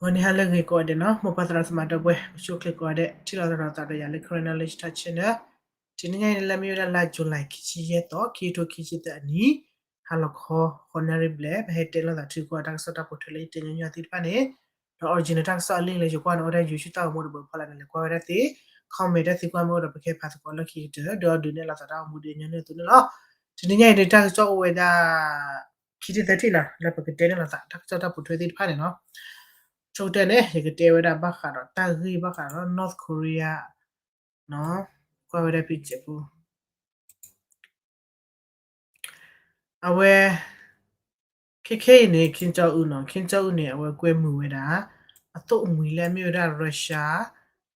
ဂီၤနံၤဟါလၢအဂ့ၤကိးဂၤဒဲးနီၤ, မိၢ်ပၢ်သရၣ်သမါဒီပုၢ်ဝဲၢ် ပဆိၣ်ချ့ကိးဂၤဒဲး ထံၣ်လိာ်သးဒီးသးဒီးယၤလၢ Karen Knowledge Talk Channel. တနံၤညါအံၤန့ၣ် လၢအမ့ၢ်ဝဲဒၣ်လါ July ခံဆံယဲၢ်သီ ခံကထိခံဆံသၢအနံၤ ဟါလီၤခီ ဃိးနၣ်ရံၣ်ဘျဲၣ် ပဟဲတဲလိာ်သးထုကိးတၢ်ကစီၣ်တၢ်ပိာ်ထွဲလၢယတဲညီညီသ့ၣ်တဖၣ်န့ၣ်, ဒီး original တၢ်ကစီၣ်အလံာ်လၢယကွၢ်န့ၣ် အိၣ်ဝဲဒၣ် YouTube တၢ်ဂီၤမူတဘၢဖီလာ်န့ၣ် လဲၤကွၢ်ဝဲဒၣ်သ့, comment တၢ်သံကွၢ်မ့ၢ်အိၣ်ဒီး ပကဟဲဖးသကိးလၢခံကတၢၢ် ဒီးဒုးနဲၣ်လိာ်သးတၢ်ဂီၤမူဒ်အညီနုၢ်အသိးန့ၣ်လီၤ. တနံၤညါအံၤန့ၣ် တၢ်ကစီၣ်အိၣ်ဝဲဒၣ် ခံထံၣ်သၢထံၣ်နီၤ လၢပကတဲန့ၣ်လိာ်သး တၢ်ကစီၣ်တၢ်ပိာ်ထွဲသ့ၣ်တဖၣ်န့ၣ်နီၤ. ဆိကတၢၢ်န့ၣ် ယကတဲဝဲဒၣ်ဘၣ်ဃးဒီးတၢ်ဂ့ၢ်ဘၣ်ဃးဒီး North Korea ကွၢ်ဝဲဒၣ် picture ပူၤ အဝဲ ခဲခဲအံၤန့ၣ် Kim Jong Un နီၤ, Kim Jong Un န့ၣ် အဝဲကွဲမုာ်ဝဲဒၣ် အသိၣ်အမှံၤလၢအမ့ၢ်ဝဲဒၣ် Russia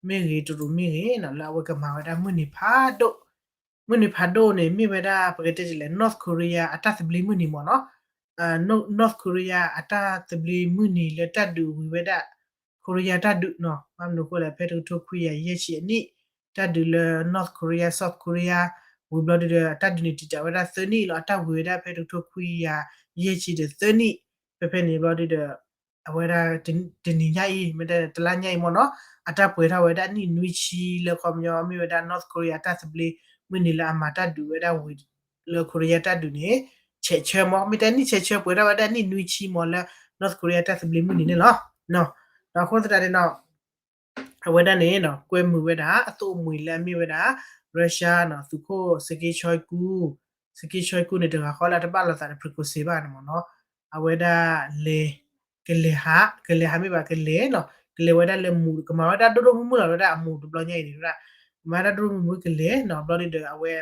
မ့ၢ်ဂ့ၤ တရူးမ့ၢ်ဂ့ၤနီၤ လၢအဝဲကမၤဝဲဒၣ်မုၢ်နံၤဖးဒိၣ်, မုၢ်နံၤဖးဒိၣ်န့ၣ် မ့ၢ်ဝဲဒၣ် ပကတဲဒ်လဲၣ် North Korea အတၢ်သဘျ့မုၢ်နံၤမ့ၢ်နီၤ, North Korea အတၢ်သဘျ့မုၢ်နံၤလၢတၢ်ဒုးဝံၤဝဲဒၣ် Korea တၢ်ဒုးနီၤ, ဘၣ်မနုၤအဃိလဲၣ် ဖဲတကထိခွံကယၤယဲၢ်ဆံအနံၣ် တၢ်ဒုးလၢ North Korea South Korea ဝံၤဘျီဒုဒီး အတၢ်ဒုးန့ၣ်တံာ်တာ်ဝဲဒၣ်သၢနံၣ်လီၤ, အတၢ်ဝံၤဝဲဒၣ်ဖဲတကထိခွံကယၤယဲၢ်ဆံဒီးသၢနံၣ်, ဖဲဖဲန့ၣ်ဘျီဒုဒီး အဝဲဒၣ် တနံၤညါအံၤ မ့ၢ်တလါညါအံၤမ့ၢ်နီၤ, အတၢ်ပှဲၤထီၣ်ဝဲဒၣ်နံၣ်နွံဆံလၢခီပညီ မ့ၢ်ဝဲဒၣ် North Korea အတၢ်သဘျ့မုၢ်နံၤလၢအမၤတၢ်ဒုးဝဲဒၣ်ဝံၤ လၢ Korea တၢ်ဒုးန့ၣ် ဆဲးဆၢမ့ၢ် မ့ၢ်တဲနံၣ်ဆဲးဆၢပှဲၤထီၣ်ဝဲဒၣ်နံၣ်နွံဆံမ့ၢ်လၢ North Korea တၢ်သဘျ့မုၢ်နံၤန့ၣ်လီၤ. ဒီးအဃိသတးန့ၣ်နီၤ အဝဲဒၣ်န့ၣ်နီၤ ကွဲမုာ်ဝဲဒၣ် အသိၣ်အမှံၤလၢအမ့ၢ်ဝဲဒၣ် Russia နီၤ သုးခိၣ် Sergei Shoigu, Sergei Shoigu န့ၣ် တဂၤဃီလၢအတဘၣ်လိာ်သးဒီး Prigozhin ဘၣ်န့ၣ်မ့ၢ်နီၤ, အဝဲဒၣ်လဲၤ ကလဲၤဟး ကလဲၤဟးမ့ၢ်ဘၣ် ကလဲၤနီၤ ကလဲၤဝဲဒၣ်လၢမူး ကမၤဝဲဒၣ်ဒိၣ်ဒိၣ်မုၢ်မုၢ်လီၤ ဝဲဒၣ်အမူးတဘျီညါအံၤန့ၣ် ကမၤဝဲဒၣ်ဒိၣ်ဒိၣ်မုၢ်မုၢ်ကလဲၤနီၤ ဘျီဒုဒီးအဝဲ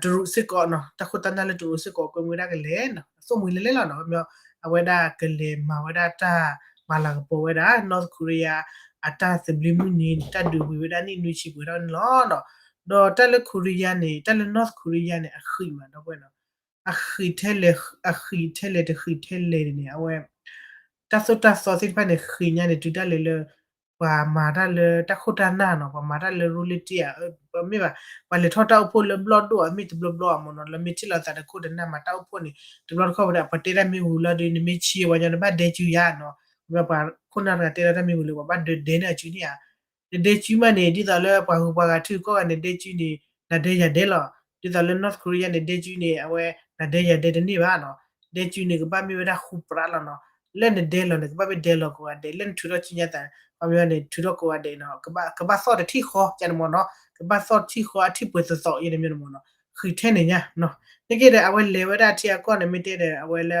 တရူးစ့ၢ်ကီးနီၤ တၢ်ခိၣ်တၢ်နၢ်လၢတရူးစ့ၢ်ကီး ကွဲမုာ်ဝဲဒၣ်ကလဲၤနီၤ အသိၣ်မှံၤလဲၤလဲၤလီၤနီၤ အဝဲဒၣ်ကလဲၤမၤဝဲဒၣ်တၢ်မၤလၤကပီၤဝဲဒၣ် North Korea အတၢ်သဘျ့မုၢ်နံၤ တၢ်ဒုးဝံၤဝဲဒၣ်နံၣ်နွံဆံပှဲၤထီၣ်န့ၣ်လီၤ. ဒီးတၢ်လၢ Korea န့ၣ် တၢ်လၢ North Korea န့ၣ် အဃံးမးဒီပုၢ်ဝဲၢ်နီၤ အဃံးထဲလဲၣ် အဃံးထဲလဲၣ် တဃံးထဲလဲၣ်န့ၣ် အဝဲ တၢ်သိၣ်တၢ်သီသ့ၣ်တဖၣ်န့ၣ် ဃံးညါန့ၣ် တုၤဒၣ်လဲာ်လၢ ပှၤမၤတၢ်လၢတၢ်ခိၣ်တၢ်နၢ်နီၤ ပှၤမၤတၢ်လၢရိလ့တ့ၢ်ဧါ မ့ၢ်ဘၣ် ပှၤလဲၤထီၣ်တၢ်အိၣ်ဖှိၣ်လၢဘျီၣ်ဒိၣ်ဧါ မ့ၢ်တဘျီဘျီဧါမ့ၢ်နီၤ လၢမ့ၢ်ထံၣ်လိာ်သးတခိၣ်တနၢ်မၤတၢ်အိၣ်ဖှိၣ်န့ၣ် တဘျီတခီၣ်ဝဲဒၣ် ပှၤတဲတၢ်မ့ၢ်ဝံၤလီၤဒီး နမ့ၢ်ဆံးပှၤညီနဘၣ်ဒဲကၠူယါနီၤ မ့ၢ်ပှၤခိၣ်နၢ်တဂၤတဲလီၤတၢ်မ့ၢ်ဝံၤလၢပှၤဘၣ်ဒဲဒဲန့ၢ်အစုန့ၣ်ဧါ နဒဲကၠူမးန့ၣ် ဒ်သိးလၢပှၤဂုၤပှၤဂၤထံဂုၤကီၢ်ဂၤန့ၣ် ဒဲကၠူန့ၣ် နၤဒဲယၤဒဲလီၤ. ဒ်သိးလၢ North Korea န့ၣ် ဒဲကၠူန့ၣ် အဝဲ နၤဒဲယၤဒဲတန့ၢ်ဘၣ်နီၤ. ဒဲကၠူန့ၣ် ကဘၣ်မ့ၢ်ဝဲဒၣ်ဃူပြးလီၤနီၤ. လၢနဒဲလီၤန့ၣ် ကဘၣ်မ့ၢ်ဒဲလီၤကိးဂၤဒဲး လၢနထုးထီၣ်စုညါသး ခီပညီန့ၣ် ထုးထီၣ်ကိးဂၤဒဲးနီၤ ကဘၣ်သီၣ်တထံၣ်ဃီ ကန့ၣ်မ့ၢ်နီၤ ကဘၣ်သီၣ်တထံၣ်ဃီ အထံၣ်ပှဲၤသီသီအံၤန့ၣ်မ့ၢ်နီၤ ဃံးထဲန့ၣ်ညါ နက့ဒီး အဝဲလဲၤဝဲဒၣ်ထံအကီၢ်န့ၣ် မ့ၢ်တဲဒီး အဝဲလၢ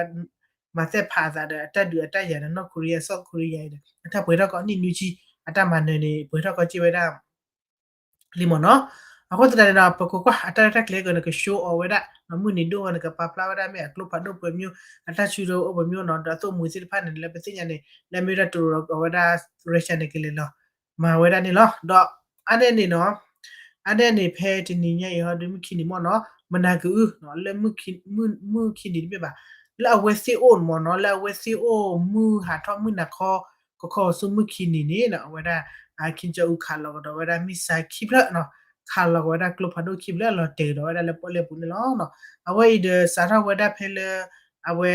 မၤသ့ၣ်ဖးအသးဒီး အတၢ်ဒုးအတၢ်ယၤဒီး North Korea South Korea အံၤဒီး အတၢ်ပှဲၤထီၣ်ကီးနံၣ်နွံဆံ အတၢ်မၤနၢၤန့ၣ် ပှဲၤထီၣ်ကီးက့ၤဝဲဒၣ် လံမ့ၢ်နီၤ. အဃိသတးန့ၣ်ဒီး ပကကွၢ်အတၢ်ရဲၣ်တၢ်ကျဲၤကန့ၣ် က show off ဝဲဒၣ် မုၢ်နံၤဒိၣ်ဝဲန့ၣ် ကပာ်ဖျါဝဲဒၣ်မ့ၢ်အကျိဖးဒိၣ်ပှဲၤမ့ၢ် အတၢ်စုဒီးအိၣ်ပှဲၤမ့ၢ်နီၤ ဒီးအသိၣ်မှံၤသ့ၣ်တဖၣ်န့ၣ် လၢပသ့ၣ်ညါန့ၣ် လၢမ့ၢ်ဝဲဒၣ်တရူးဒီးဝဲဒၣ် Russia န့ၣ် ကလဲၤလီၤ မၤဝဲဒၣ်န့ၣ်လီၤ. ဒီးအါန့ၢ်န့ၣ်နီၤ အါန့ၢ်န့ၣ် ဖဲတနံၤညါအံၤဟီဒုး မုၢ်ခံနံၤမ့ၢ်နီၤ မနၤကအု လၢ မုၢ်ခံနံၤတမ့ၢ်ဘၣ် လၢအဝဲသ့ၣ်အိၣ်မ့ၢ်နီၤ လၢအဝဲသ့ၣ်အိၣ်မုၢ်ဟးထီၣ်မုၢ်နၤခီ ကခီဆူမုၢ်ခံနံၤန့ၣ်နီၤ အဝဲဒၣ် Kim Jong Un ခးလီၤကဒီးဝဲဒၣ် missile ခံဖျၢၣ်နီၤ ခးလီၤကဒီးဝဲဒၣ်ကျိဖးဒိၣ်ခံဖျၢၣ်လီၤတဲာ်ကဒီးဝဲဒၣ်လၢပီၣ်လဲၣ်ပူၤန့ၣ်လီၤ. အဝဲအံၤဒီးစးထီၣ်ဝဲဒၣ်ဖဲလၢ အဝဲ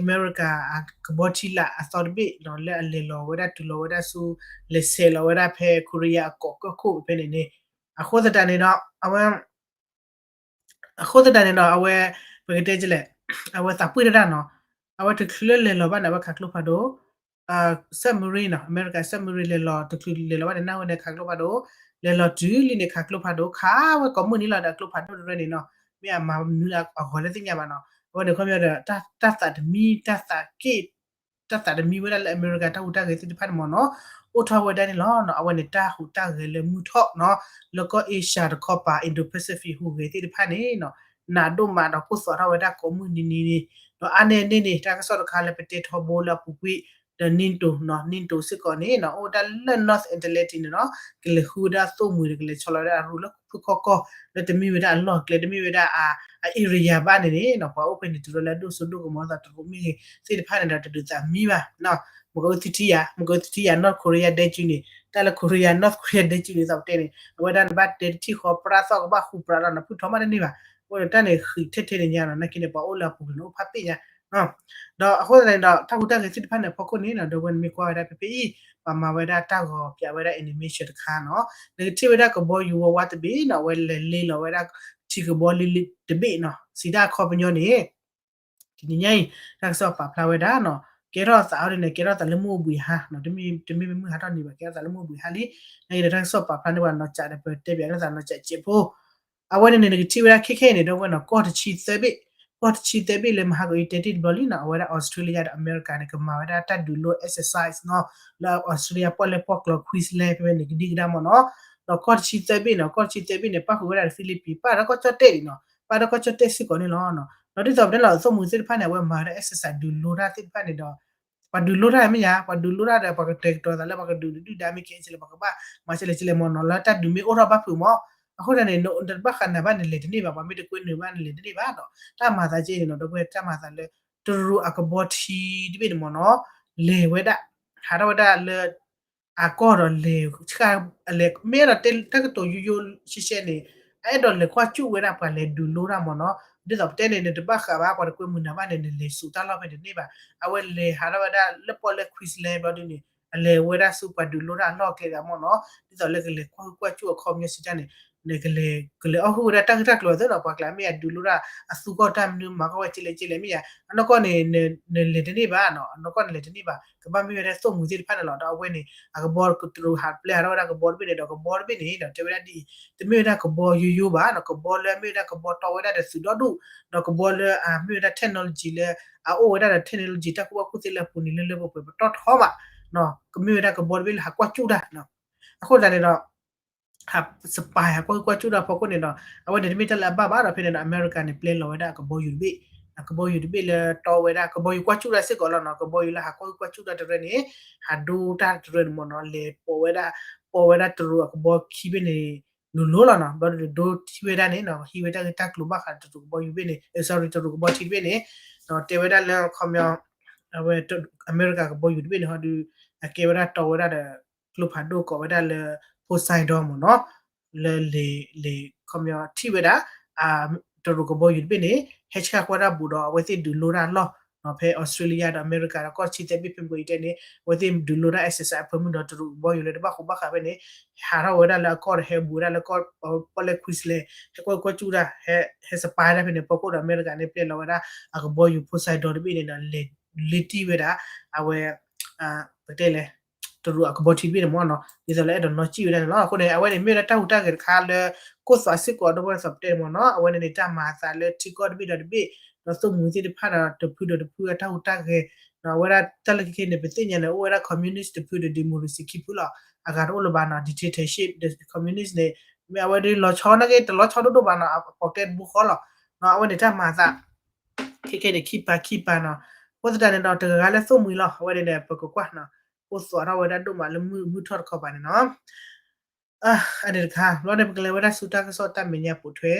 အမဲရကၤ ကဘီထံလာ်အသီတဘ့ၣ်နီၤ လၢအလဲၤလီၤဝဲဒၣ်တုၤလီၤဝဲဒၣ်ဆူ လဲၤဆဲးလီၤဝဲဒၣ်ဖဲ Korea အကိးကၢၢ်ခိၣ်ဖဲန့ၣ်န့ၣ် အဃိသတးန့ၣ်ဒီး အဝဲ အဃိသတးန့ၣ်ဒီး အဝဲ ပကတဲဒ်လဲၣ် အဝဲသးပှ့ၢ်တၢ်တၢ်နီၤ အဝဲတချုးလၢလဲၤလီၤဘၣ်န့ၣ် အဝဲခးကျိဖးဒိၣ် submarine နီၤ အမဲရကၤ submarine လဲၤလီၤ တချုးလဲၤလီၤဘၣ်န့ၣ် နၢ်ဝဲန့ၣ်ခးကျိဖးဒိၣ် လဲၤလီၤတုၤလံန့ၣ် ခးကျိဖးဒိၣ် ခးဝဲကိးမုၢ်နံၤလီၤဒီး အကျိဖးဒိၣ်တရၢန့ၣ်နီၤ မ့ၢ်အမၤမနုၤလၢအဂီၤလၢသ့ၣ်ညါဘၣ်နီၤ အဝဲန့ၣ်ခီပညီဒီး တၢ်သးတမံ တၢ်သးက့ၣ် တၢ်သးတမံဝဲဒၣ်လၢအမဲရကၤတၢ်ဟူးတၢ်ဂဲၤသ့ၣ်တဖၣ်န့ၣ်မ့ၢ်နီၤ အိၣ်ထီၣ်ဝဲဒၣ်န့ၣ်လီၤ. အဝဲန့ၣ်တၢ်ဟူးတၢ်ဂဲၤလၢမုၢ်ထီၣ်နီၤ လၢကီၢ်အ့ရှၢတခီပၤ Indo-Pacific ဟူးဂဲၤသ့ၣ်တဖၣ်န့ၣ်နီၤ နးဒိၣ်မးဒီးပိၢ်သီၣ်ထီၣ်ဝဲဒၣ်ကိးမုၢ်နံၤနံၤန့ၣ် ဒီးအါန့ၢ်န့ၣ်န့ၣ် တၢ်ကစီၣ်တခါလၢပတဲထီဘိလၢအပူၤကွံာ် ဒီး NATO နီၤ NATO စ့ၢ်ကီးန့ၣ်နီၤ အိၣ်ဝဲဒၣ်လၢ North Atlantic န့ၣ်နီၤ ကလဲၤဃုဝဲဒၣ်သိၣ်မှံၤဒီး ကလဲၤဆီလီၤဝဲဒၣ်အရူလၢဖုခီကီၢ် လၢတမ့ၢ်ဝဲဒၣ်အလီၢ်အကျဲ တမ့ၢ်ဝဲဒၣ်အ area ဘၣ်န့ၣ်န့ၣ်နီၤ ပှၤအိၣ်ဖဲန့ၣ် တုၤလီၤလၢအဒိၣ်စိဒိၣ်ကမီၤသးတရူးမ့ၢ်ဂ့ၤ သ့ၣ်တဖၣ်န့ၣ်ဒီး တဒုးသးမံဘၣ်နီၤ မ့ၢ်ကအိၣ်သံထံယၤ မ့ၢ်ကအိၣ်သံထံယၤ North Korea ဒဲကၠူန့ၣ် တၢ်လၢ Korea North Korea ဒဲကၠူန့ၣ် သးပတဲန့ၣ် အဝဲဒၣ်နဘၣ်တဲတထံၣ်ဃီ ပြးသီၣ်ကဘၣ်ဃူပြးလီၤနီၤ ဖုထီမးတန့ၢ်ဘၣ် အဃိန့ၣ် တၢ်န့ၣ်ဃံးထဲထဲန့ၣ်ညါနီၤ နာ်က့န့ၣ် ပှၤအိၣ်လၢအပူၤန့ၣ် အိၣ်ဖးပ့ၣ်ညါ ဒီးအဃိသတးန့ၣ်ဒီး တၢ်ဟူးတၢ်ဂဲၤသ့ၣ်တဖၣ်န့ၣ်အဖီခိၣ်န့ၣ်နီၤ ဒီပုၢ်ဝဲၢ်နမ့ၢ်ကွၢ်ဝဲဒၣ်ဖဲဖဲအံၤ ပှၤမၤဝဲဒၣ်တၢ်ဂီၤပၠးဝဲဒၣ် animation တခါနီၤ နကထံၣ်ဝဲဒၣ်ကဘီယူၤဝါဝါတဘ့ၣ်နီၤ အဝဲလဲၤလ့လီၤဝဲဒၣ် ထံကဘီလ့လ့တဘ့ၣ်နီၤ စံးတၢ်အခီပညီန့ၣ် တနံၤညါအံၤ တၢ်ကစီၣ်ပာ်ဖျါဝဲဒၣ်နီၤ ကဲထီၣ်သးအီၤဒ်န့ၣ် ကဲထီၣ်သးလၢမုၢ်အိၣ်ဘှံးဟါနီၤ တမ့ၢ်မုၢ်ဟါထီၣ်နံၤဘၣ် ကဲထီၣ်သးလၢမုၢ်အိၣ်ဘှံးဟါလံ နအံၤဒီးတၢ်ကစီၣ်ပာ်ဖျါန့ၢ်ပှၤနီၤ ကးဒီးပတဲပၠးန့ၢ်သးနီၤ ကးစဲးဖိ အဝဲန့ၣ်န့ၣ် နကထံၣ်ဝဲဒၣ်ခဲခဲအံၤန့ၣ် ဒီပုၢ်ဝဲၢ်နီၤ ကီၢ်တဆံသၢဘ့ၣ် ကီၢ်တဆံသၢဘ့ၣ်လၢမဟါက အံၤတဲတ့ၢ်တဘျီလံနီၤ အဝဲဒၣ် Australia ဒီးအမဲရကၤန့ၣ် ကမၤဝဲဒၣ်တၢ်ဒုးလိ exercise နီၤ လၢ Australia ပီၣ်လဲၣ်ပီၣ်ကျိၤ Queensland ဖဲဖဲန့ၣ် ကဒံကဒါမ့ၢ်နီၤ ဒီးကီၢ်တဆံသၢဘ့ၣ်နီၤ ကီၢ်တဆံသၢဘ့ၣ်န့ၣ် ပၣ်ဃုာ်ဝဲဒၣ်ဒီး Philippines ပၣ်ဒီးကီၢ်ကၠီၣ်တဲၣ်ဒံးနီၤ ပၣ်ဒီးကီၢ်ကၠီၣ်တဲၣ်စ့ၢ်ကီးန့ၣ်လီၤ. ဒီးဒ်သိးပတဲလီၤ သိၣ်မှံၤသ့ၣ်တဖၣ်န့ၣ် အဝဲမၤဝဲဒၣ် exercise ဒုးလိတၢ်သ့ၣ်တဖၣ်န့ၣ်ဒီး ပှၤဒုးလိတၢ်မ့ၢ်ယါ ပှၤဒုးလိတၢ်ဒီး ပှၤကတဲာ်ကတီၤသးလၢပှၤကဒုးဒုၣ်ဒါမ့ၢ်ကဲကလဲၣ် ပှၤကဘၣ်မၤကလဲၣ်ကလဲၣ်မ့ၢ်နီၤ လၢတၢ်ဒုးမ့ၢ်အိၣ်ထီၣ်ဘၣ်ဖုးမ့ၢ် အဃိသတးန့ၣ် နတဘၣ်ဃးနၤဘၣ်နလဲၤတန့ၢ်ဘၣ် ပှၤမ့ၢ်တကွဲနုာ်ဘၣ်နလဲၤတန့ၢ်ဘၣ်ဒီး တၢ်မၤသးကဲန့ၣ်နီၤ ဒီပုၢ်ဝဲၢ်တၢ်မၤသးလၢ တရူးအကဘီထံတဘ့ၣ်န့ၣ်မ့ၢ်နီၤ လဲၤဝဲဒၣ် ဟးထီၣ်ဝဲဒၣ်လၢ အကီၢ်ဒီးလဲၤ လဲၤ မ့ၢ်အဲၣ်ဒိးတဲတၢ်ကတိၤယိယိရှဲရှဲန့ၣ် အအဲၣ်ဒိးလဲၤကွၢ်ကၠူၣ်ဝဲဒၣ်ပှၤလဲၤဒုးလိတၢ်မ့ၢ်နီၤ ဒ်သိးပတဲန့ၣ် နတဘၣ်ဃးဘၣ် ပှၤတကွဲမုာ်နၤဘၣ်န့ၣ် နလဲၤဆူးတၢ်လီၢ်ဖဲန့ၣ်တန့ၢ်ဘၣ် အဝဲလဲၤဟးထီၣ်ဝဲဒၣ်လၢပီၣ်လဲၣ် Queensland ဘျီဒ်န့ၣ် အလဲၤဝဲဒၣ်ဆူပှၤဒုးလိတၢ်အလီၢ်ကျဲဂၤမ့ၢ်နီၤ ဒ်သိးလၢကလဲၤကွၢ်ဟုၣ်ကွၢ်ကၠူၣ်အခီပညီစံးတၢ်န့ၣ် နကလဲၤ ကလဲၤအီၣ်ဟုၣ်ဝဲဒၣ်တၢ်ဂ့ၢ်တၢ်ကျိၤအသိးဒီး ပှၤကျါမ့ၢ်အဒုးလိတၢ် အသူၣ်ကီၢ်တၢ်မနုၤမၤကီၢ်ဝဲကလဲၣ်ကလဲၣ်မ့ၢ်ယါ အနီၢ်ကီၢ်န့ၣ် နလဲၤတန့ၢ်ဘၣ်နီၤ အနီၢ်ကီၢ်နလဲၤတန့ၢ်ဘၣ် ကဘၣ်မ့ၢ်ဝဲဒၣ်သိၣ်မှံၤသ့ၣ်တဖၣ်န့ၣ်လီၤ ဒီးအဝဲန့ၣ် အကဘီတရူးဟးပျဲဟးထီၣ်ဝဲဒၣ်ကဘီတဘ့ၣ်န့ၣ်ဒီးကဘီတဘ့ၣ်န့ၣ်ဒီးတဲဝဲဒၣ်ဒ်အံၤ တမ့ၢ်ဝဲဒၣ်ကဘီယိယိဘၣ်နီၤ ကဘီလၢအမ့ၢ်ဝဲဒၣ်ကဘီတီဝဲဒၣ်ဒီးသုးဒီဒူၣ် ဒီးကဘီလၢအမ့ၢ်ဝဲဒၣ် technology လၢ အအိၣ်ဝဲဒၣ်ဒီး technology တၢ်ကူၣ်ဘၣ်ကူၣ်သ့လၢအပူၤန့ၣ် လၢလၢပှဲၤပှဲၤပတီၢ်ထီဘၣ် ကမ့ၢ်ဝဲဒၣ်ကဘီတဘ့ၣ်လၢဟးကွၢ်ကၠူၣ်တၢ် အဃိသတးန့ၣ်ဒီး ဟး spy ဟးကွၢ်ဟုၣ်ကွၢ်ကၠူၣ်တၢ်ဖီခိၣ်န့ၣ်ဒီး အဝဲန့ၣ်တမ့ၢ်တၢ်လၢအဘၣ်ဘၣ်ဒီးဖဲန့ၣ်ဒီး အမဲရကၤန့ၣ် ပျဲလီၤဝဲဒၣ်အကဘီယူၤတဘ့ၣ် အကဘီယူၤတဘ့ၣ်လၢတီဝဲဒၣ် ကဘီယူၤကွၢ်ကၠူၣ်တၢ်စ့ၢ်ကီးလီၤနီၤ ကဘီယူၤလၢဟးကွၢ်ဟုၣ်ကွၢ်ကၠူၣ်တၢ်တရၢန့ၣ် ဟးဒိတၢ်တရၢန့ၣ်မ့ၢ်နီၤ လဲၤပိာ်ဝဲဒၣ် ပိာ်ဝဲဒၣ်တရူးအကဘီခံဘ့ၣ်န့ၣ် လိၤလိၤလီၤနီၤ ဘျီဒီးဒိထံၣ်ဝဲဒၣ်န့ၣ်နီၤ ဟံးဝဲဒၣ်တၢ်ဂ့ၢ်တၢ်ကျိၤဘၣ်ဃးတရူးကဘီယူၤဘ့ၣ်န့ၣ် sorry တရူးကဘီထံတဘ့ၣ်န့ၣ် ဒီးတဲဝဲဒၣ်လၢခီပညီ အဝဲ အမဲရကၤကဘီယူၤတဘ့ၣ်န့ၣ်ဟီဒုး အကဲဝဲဒၣ်တီဝဲဒၣ်ဒီး ကျိဖးဒိၣ်ကိးဝဲဒၣ်လၢ Poseidon မ့ၢ်နီၤ လၢလဲၤ လဲၤခီပညီထံၣ်ဝဲဒၣ် တရူးကဘီယူၤတဘ့ၣ်န့ၣ် ဟဲဆှၣ်ကွၢ်တၢ်ဘူးဒီးအဝဲသ့ၣ်ဒုးလိတၢ်အလီၢ် ဖဲ Australia ဒီးအမဲရကၤဒီးကီၢ်ဆံသဲဘ့ၣ်ဖဲမုၢ်အံၤတဲန့ၣ် အဝဲသ့ၣ်ဒုးလိတၢ် exercise အဖၢမုၢ်ဒီးတရူးကဘီယူၤလၢတဘၣ်ဃိးဘၣ်ဃးဖဲန့ၣ် ဟးထီၣ်ဝဲဒၣ်လၢအကီၢ်ဒီးဟဲဘူးဝဲဒၣ်လၢကီၢ် ပီၣ်လဲၣ် Queensland ဟဲကွၢ်ကွၢ်ကၠူၣ်တၢ် ဟဲ spy တၢ်ဖဲန့ၣ် ဖီခိၣ်ဒီးအမဲရကၤန့ၣ် ပျဲလီၤဝဲဒၣ် အကဘီယူၤ Poseidon တဘ့ၣ်န့ၣ်ဒီး လဲၤလ့တံၢ်ဝဲဒၣ် အဝဲ ပကတဲလဲၣ် တရူးအကဘီထံတဘ့ၣ်န့ၣ်မ့ၢ်နီၤ ဒ်သိးလၢအဲၣ်ဒိးနီၢ်ကံၣ်ဝဲဒၣ်န့ၣ်လီၤ. အဃိန့ၣ် အဝဲန့ၣ်မ့ၢ်ဝဲဒၣ်တၢ်ဟူးတၢ်ဂဲၤတခါလၢ ကိၢ်သွးစ့ၢ်ကီးဒီပုၢ်ဝဲၢ်သီးပတဲန့ၣ်မ့ၢ်နီၤ အဝဲန့ၣ်န့ၣ် တၢ်မၤအသးလၢထံကီၢ်တဘ့ၣ်ဒီးတဘ့ၣ် ဒီးသိၣ်မှံၤသ့ၣ်တဖၣ်ဒီး တဖုဒီးတဖုအတၢ်ဟူးတၢ်ဂဲၤ ဒီးအဝဲဒၣ်တၢ်လၢခဲခဲန့ၣ် ပသ့ၣ်ညါန့ၣ် အိၣ်ဝဲဒၣ် communist တဖုဒီး democracy ခံဖုလီၤ. အဂၤတအိၣ်လၢၤဘၣ်နီၤ dictatorship ဒီး communist န့ၣ် မ့ၢ်အဝဲဒၣ်လီၤဆီနာ်က့ တလီၤဆီဒိၣ်ဒိၣ်ဘၣ်နီၤ အပိာ်ကျဲတဘိဃီလီၤ. အဝဲန့ၣ်တၢ်မၤအသး ခဲခဲန့ၣ် ခံပၤခံပၤနီၤ အဃိသတးန့ၣ်ဒီး တဂၤဂၤလၢသိၣ်မှံၤလီၤ အဝဲန့ၣ်ဒီး ပကကွၢ်နီၤ အိၣ်သွးထီၣ်ဝဲဒၣ်ဒိၣ်မးလၢမုၢ်ထီၣ်တခီပၤန့ၣ်နီၤ အန့ၣ်တခါ ဘျီန့ၣ် ပကလဲၤဝဲဒၣ်ဆူတၢ်ကစီၣ်တၢ်မဲာ်ညါပိာ်ထွဲ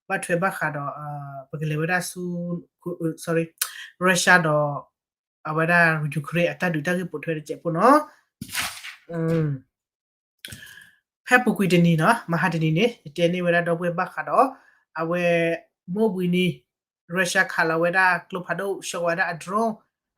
ဘၣ်ထွဲဘၣ်ဃးဒီး ပကလဲၤဝဲဒၣ်ဆူ sorry Russia ဒီး အဝဲဒၣ် Ukraine အတၢ်ဒုးတၢ်ဂ့ၢ်ပိာ်ထွဲတစဲးဖိနီၤ ဖဲပူၤကွံာ်တနံၤနီၤ မဟါတနံၤန့ၣ် ယတဲန့ၢ်ဝဲဒၣ်ဒီပုၢ်ဝဲၢ်ဘၣ်ဃးဒီး အဝဲ မုၢ်ဘှံးနံၤ Russia ခးလီၤဝဲဒၣ်ကျိဖးဒိၣ် ဆှၢဃီၤဝဲဒၣ်အ drone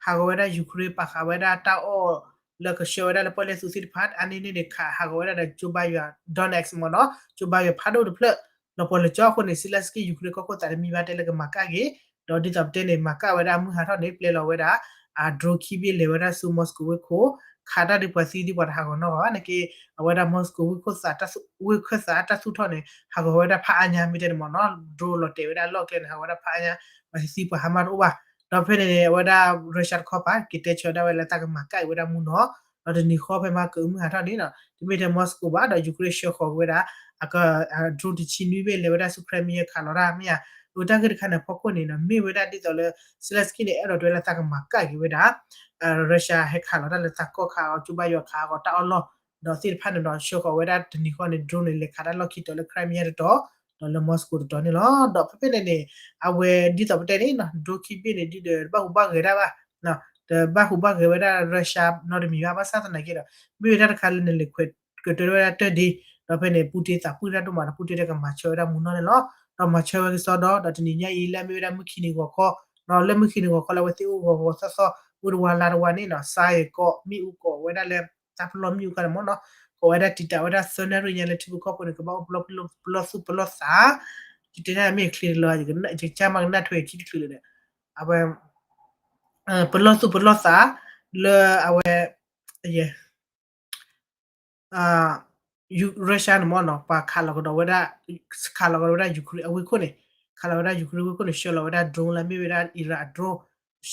ဟးဂီၤဝဲဒၣ် Ukraine ပာ်ဃာ်ဝဲဒၣ်တၢ်အီၣ် လၢကဆှၢဝဲဒၣ်လၢပီၣ်လဲၣ်သူးသ့ၣ်တဖၣ် အါန့ၢ်န့ၣ်န့ၣ် ခးဟးဂီၤဝဲဒၣ်ဒီး ကၠိဘါယွၤ Donetsk မ့ၢ်နီၤ ကၠိဘါယွၤဖးဒိၣ်တဖျၢၣ် လီၤပှီၤလၢကၠီအဃိန့ၣ် Zelenskyy Ukraine ကီၢ်ခိၣ်သးတမံၤဘၣ်တဲလၢကမၤကၣ်က့ၤ ဒီးဒ်သိးပတဲန့ၣ် မၤကၣ်ဝဲဒၣ်မုၢ်ဟးထီၣ်န့ၣ် ပျဲလီၤဝဲဒၣ် အ drone ခံဘ့ၣ်လဲၤဝဲဒၣ်ဆူ Moscow ဝ့ၢ်ခိၣ် ခးတၢ်ဒုးပှၤသံဒုးပှၤတဟးဂီၤနီတဂၤဘၣ်န့ၣ်က့ အဝဲဒၣ် Moscow ဝ့ၢ်ခိၣ်သး ဝ့ၢ်ခိၣ်သးတၢ်သူၣ်ထီၣ်န့ၣ် ဟးဂီၤဝဲဒၣ်ဖးအါညါ မ့ၢ်တဲန့ၣ်မ့ၢ်နီၤ drone လီၤတဲာ်ဝဲဒၣ်လီၢ်ကျဲန့ၣ် ဟးဂီၤဝဲဒၣ်ဖးအါညါ ပှၤသံပှၤဟါမၢ်တအိၣ်ဘၣ် ဒီးဖဲန့ၣ်န့ၣ် အဝဲဒၣ် Russia တခီပၤ က့ၤတဲဆၢဝဲဒၣ်ဝဲလၢသးကမၤကၣ်အံၤဝဲဒၣ်မုၢ်နီၤ ဒီးတနံၤဃီဖဲမၤကၢမုၢ်ဟးထီၣ်န့ၣ်နီၤ တမ့ၢ်ထဲ Moscow ဘၣ် ဒီး Ukraine ဆှၢဃီၤဝဲဒၣ် အ drone တဆံနွံဘ့ၣ်လဲၤဝဲဒၣ်ဆူ Crimea ခးလီၤတၢ်မ့ၢ်ဧါ အတၢ်ဂ့ၢ်တခါန့ၣ်အဖီခိၣ်န့ၣ်နီၤ မ့ၢ်ဝဲဒၣ်ဒ်သိးလၢ Zelenskyy န့ၣ် အဲၣ်ဒိးတဲလၢသးကမၤကၣ်က့ၤဝဲဒၣ် Russia ဟဲခးလီၤတၢ်လၢသးကီၢ်ခးအီၤ ကၠိဘါယွၤခးအီၤတၢ်အီၣ်လီၢ် ဒီးသ့ၣ်တဖၣ်န့ၣ်ဒီး ဆှၢဃီၤဝဲဒၣ်တနံၤဃီန့ၣ် drone န့ၣ် လဲၤခးတၢ်လီၢ်ခံတီၤလၢ Crimea တတီၤ ဒီးလၢ Moscow တတီၤန့ၣ်လီၤ. ဒီးဖဲဖဲန့ၣ်န့ၣ် အဝဲဒ်သိးပတဲန့ၣ်နီၤ drone ခံဘ့ၣ်န့ၣ် ဒ်ဒီးတဘၣ်ဟူးဘၣ်ဂဲၤဒၣ်ဘၣ် တဘၣ်ဟူးဘၣ်ဂဲၤဝဲဒၣ် Russia နီတမံၤဘၣ် ဘၣ်ဆၣ်သနာ်က့ဒီး မ့ၢ်ဝဲဒၣ်တခါလၢနလဲၤခွဲးကတၢၢ်ဝဲဒၣ်တၢ်ဒ့ ဒီးဖဲန့ၣ် Putin သးပှၢ်တၢ်ဒိၣ်မးဒီး Putin တကမၤဆၢဝဲဒၣ်မုၢ်နီၤန့ၣ်လီၤ. ဒီးမၤဆၢဝဲကစီဒီ ဒီးတနံၤညါအံၤလၢအမ့ၢ်ဝဲဒၣ်မုၢ်ခံနံၤဂီၤခီ ဒီးလၢမုၢ်ခံန့ၣ်ဂီၤခီလၢအဝဲသ့ၣ်အိၣ်ဂီၤဂီၤသီသီ မုၢ်တဝါလါတဝါန့ၣ်နီၤ စါအံၤကိးမ့ၣ်အူကိးဝဲဒၣ်လၢ တၢ်ပလီၢ်မ့ၣ်အူကါန့ၣ်မ့ၢ်နီၤ ကိးဝဲဒၣ်တံာ်တာ်ဝဲဒၣ်သၢနၣ်ရံၣ်ညါလၢထံဖိကီၢ်ဖိန့ၣ် ကဘၣ်အိၣ်ပလီၢ်သူၣ်ပလီၢ်သး ယတဲဒၣ်မ့ၢ်ချ့တလီၤ ယကစၢ်မၤကနၣ်ထွဲခံတချုးလၢာ်ဒီး အဝဲ ပလီၢ်သူၣ်ပလီၢ်သး လၢအဝဲ Russia န့ၣ်မ့ၢ်နီၤ ပှၤခးလီၤကဒီးဝဲဒၣ် ခးလီၤကဒီးဝဲဒၣ် Ukraine အဝ့ၢ်ခိၣ်န့ၣ် ခးလီၤဝဲဒၣ် Ukraine ဝ့ၢ်ခိၣ်န့ၣ် ဆှၢလီၤဝဲဒၣ် drone လၢမ့ၢ်ဝဲဒၣ် Iran အ drone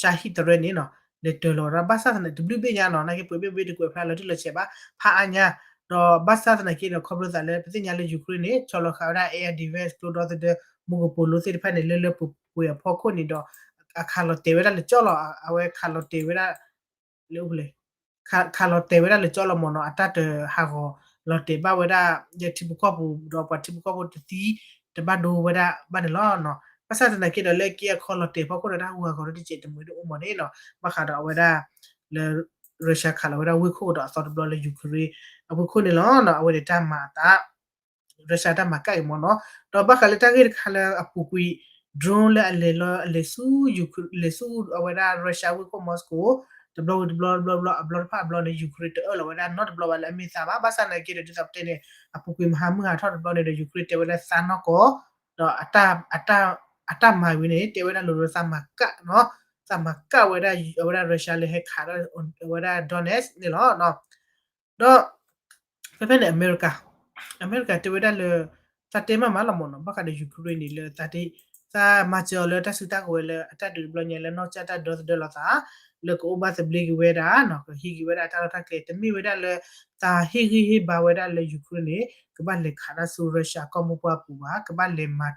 ရၢဟံၣ်တရၢန့ၣ်နီၤ လဲၤတၢၤလီၤဝဲဒၣ် ဘၣ်ဆၣ်သနာ်က့ တဘျုးဘ့ၣ်ညါနီၤ နာ်က့ပှဲၤဘ့ၣ်ဘ့ၣ်တကွဲးဖျါလီၤတံၢ်လီၤဆဲးဘၣ် ဖးအါညါ ဒီးဘၣ်ဆၣ်သနာ်က့ဒီး ခီဖျိသးလၢ ပသ့ၣ်ညါလၢ Ukraine န့ၣ် ဆီလီၤဃာ်ဝဲဒၣ် air defense ကျိဒီသဒၢ မူကပိာ်လိသ့ၣ်တဖၣ်န့ၣ် လၢလၢပှဲၤပှဲၤအဖီခိၣ်န့ၣ်ဒီး အခးလီၤတဲာ်ဝဲဒၣ်လၢကၠီလီၤ အဝဲခးလီၤတဲာ်ဝဲဒၣ် လၢအိၣ်ဖဲလဲၣ် ခးလီၤတဲာ်ဝဲဒၣ်လၢကၠီလီၤမ့ၢ်နီၤ အတၢ်တဟးဂီၤလီၤတဲာ်ဘၣ်ဝဲဒၣ် ယထံဖိကီၢ်ဖိ ဒီးပှၤထံဖိကီၢ်ဖိတသံ တဘၣ်ဒိဝဲဒၣ်ဘၣ်န့ၣ်လီၤ. ဘၣ်ဆၣ်သနာ်က့ဒီး လၢက့အခီလီၤတဲာ်ဖီခိၣ်ဒီး တၢ်ဟူးဂဲၤဂီၤဒီးတစဲးတမှဲၤတအိၣ်မ့ၢ်န့ၣ်နီၤ ဘၣ်ဃးဒီးအဝဲဒၣ် လၢ Russia ခးလီၤဝဲဒၣ်ဝ့ၢ်ခိၣ်ကဒီးအသီတဘျီလၢ Ukraine အဝ့ၢ်ခိၣ်န့ၣ်လီၤ. အဝဲန့ၣ်တၢ်မၤအသး Russia တၢ်မၤကၣ်အံၤမ့ၢ်နီၤ ဒီးဘၣ်ဃးလၢတၢ်ဂ့ၢ်တခါလၢအပူၤကွံာ် drone လၢအလဲၤလီၤ လဲၤဆူ လဲၤဆူအဝဲဒၣ် Russia ဝ့ၢ်ခိၣ် Moscow တဘျီဝံၤတဘျီ တဘျီဘျီ အဘျီတဖၣ်အဘျီန့ၣ် Ukraine တအၢၣ်လီၤဝဲဒၣ်နီတဘျီဘၣ်လၢအမ့ၢ်သးဘၣ် ဘၣ်ဆၣ်သနာ်က့ဒီး ဒ်သိးပတဲန့ၣ် အပူၤကွံာ်မဟါမုၢ်ဟးထီၣ်တဘျီန့ၣ်ဒီး Ukraine တဲဝဲဒၣ်သးနီၢ်ကီၢ် ဒီး အတၢ်မၤဝံၤန့ၣ် တဲဝဲဒၣ်လိၤလိၤသးမၤကၣ်နီၤ သးမၤကၣ်ဝဲဒၣ် အဝဲဒၣ် Russia လၢဟဲခးဒီး အဝဲဒၣ် Donetsk န့ၣ်လီၤ. ဒီး ဖဲဖဲန့ၣ် အမဲရကၤ အမဲရကၤတဲဝဲဒၣ်လၢ သးတဲမးမးလီၤမ့ၢ်နီၤ ဘၣ်ဃးဒီး Ukraine န့ၣ်လၢ သးမၤစၢၤအီၤလၢတၢ်စုတၢ်ကဝဲၤလၢအတၢ်ဒုးတဘျီညါလၢနီၢ်ကစၢ်တၢ်ဒီသဒၢလိာ်သး လၢကအိၣ်ဘၣ်သဘျ့က့ၤဝဲဒၣ်နီၤ ကဟ့ၣ်က့ၤဝဲဒၣ်တၢ်လီၢ်တၢ်ကျဲ တမ့ၢ်ဝဲဒၣ်လၢ သးဟ့ၣ်ဂံၢ်ဟ့ၣ်ဘါဝဲဒၣ်လၢ Ukraine န့ၣ် ကဘၣ်လဲၤခးတၢ်ဆူ Russia ကီၢ်မိၢ်ပှၢ်အပူၤဘၣ် ကဘၣ်လဲၤမၤ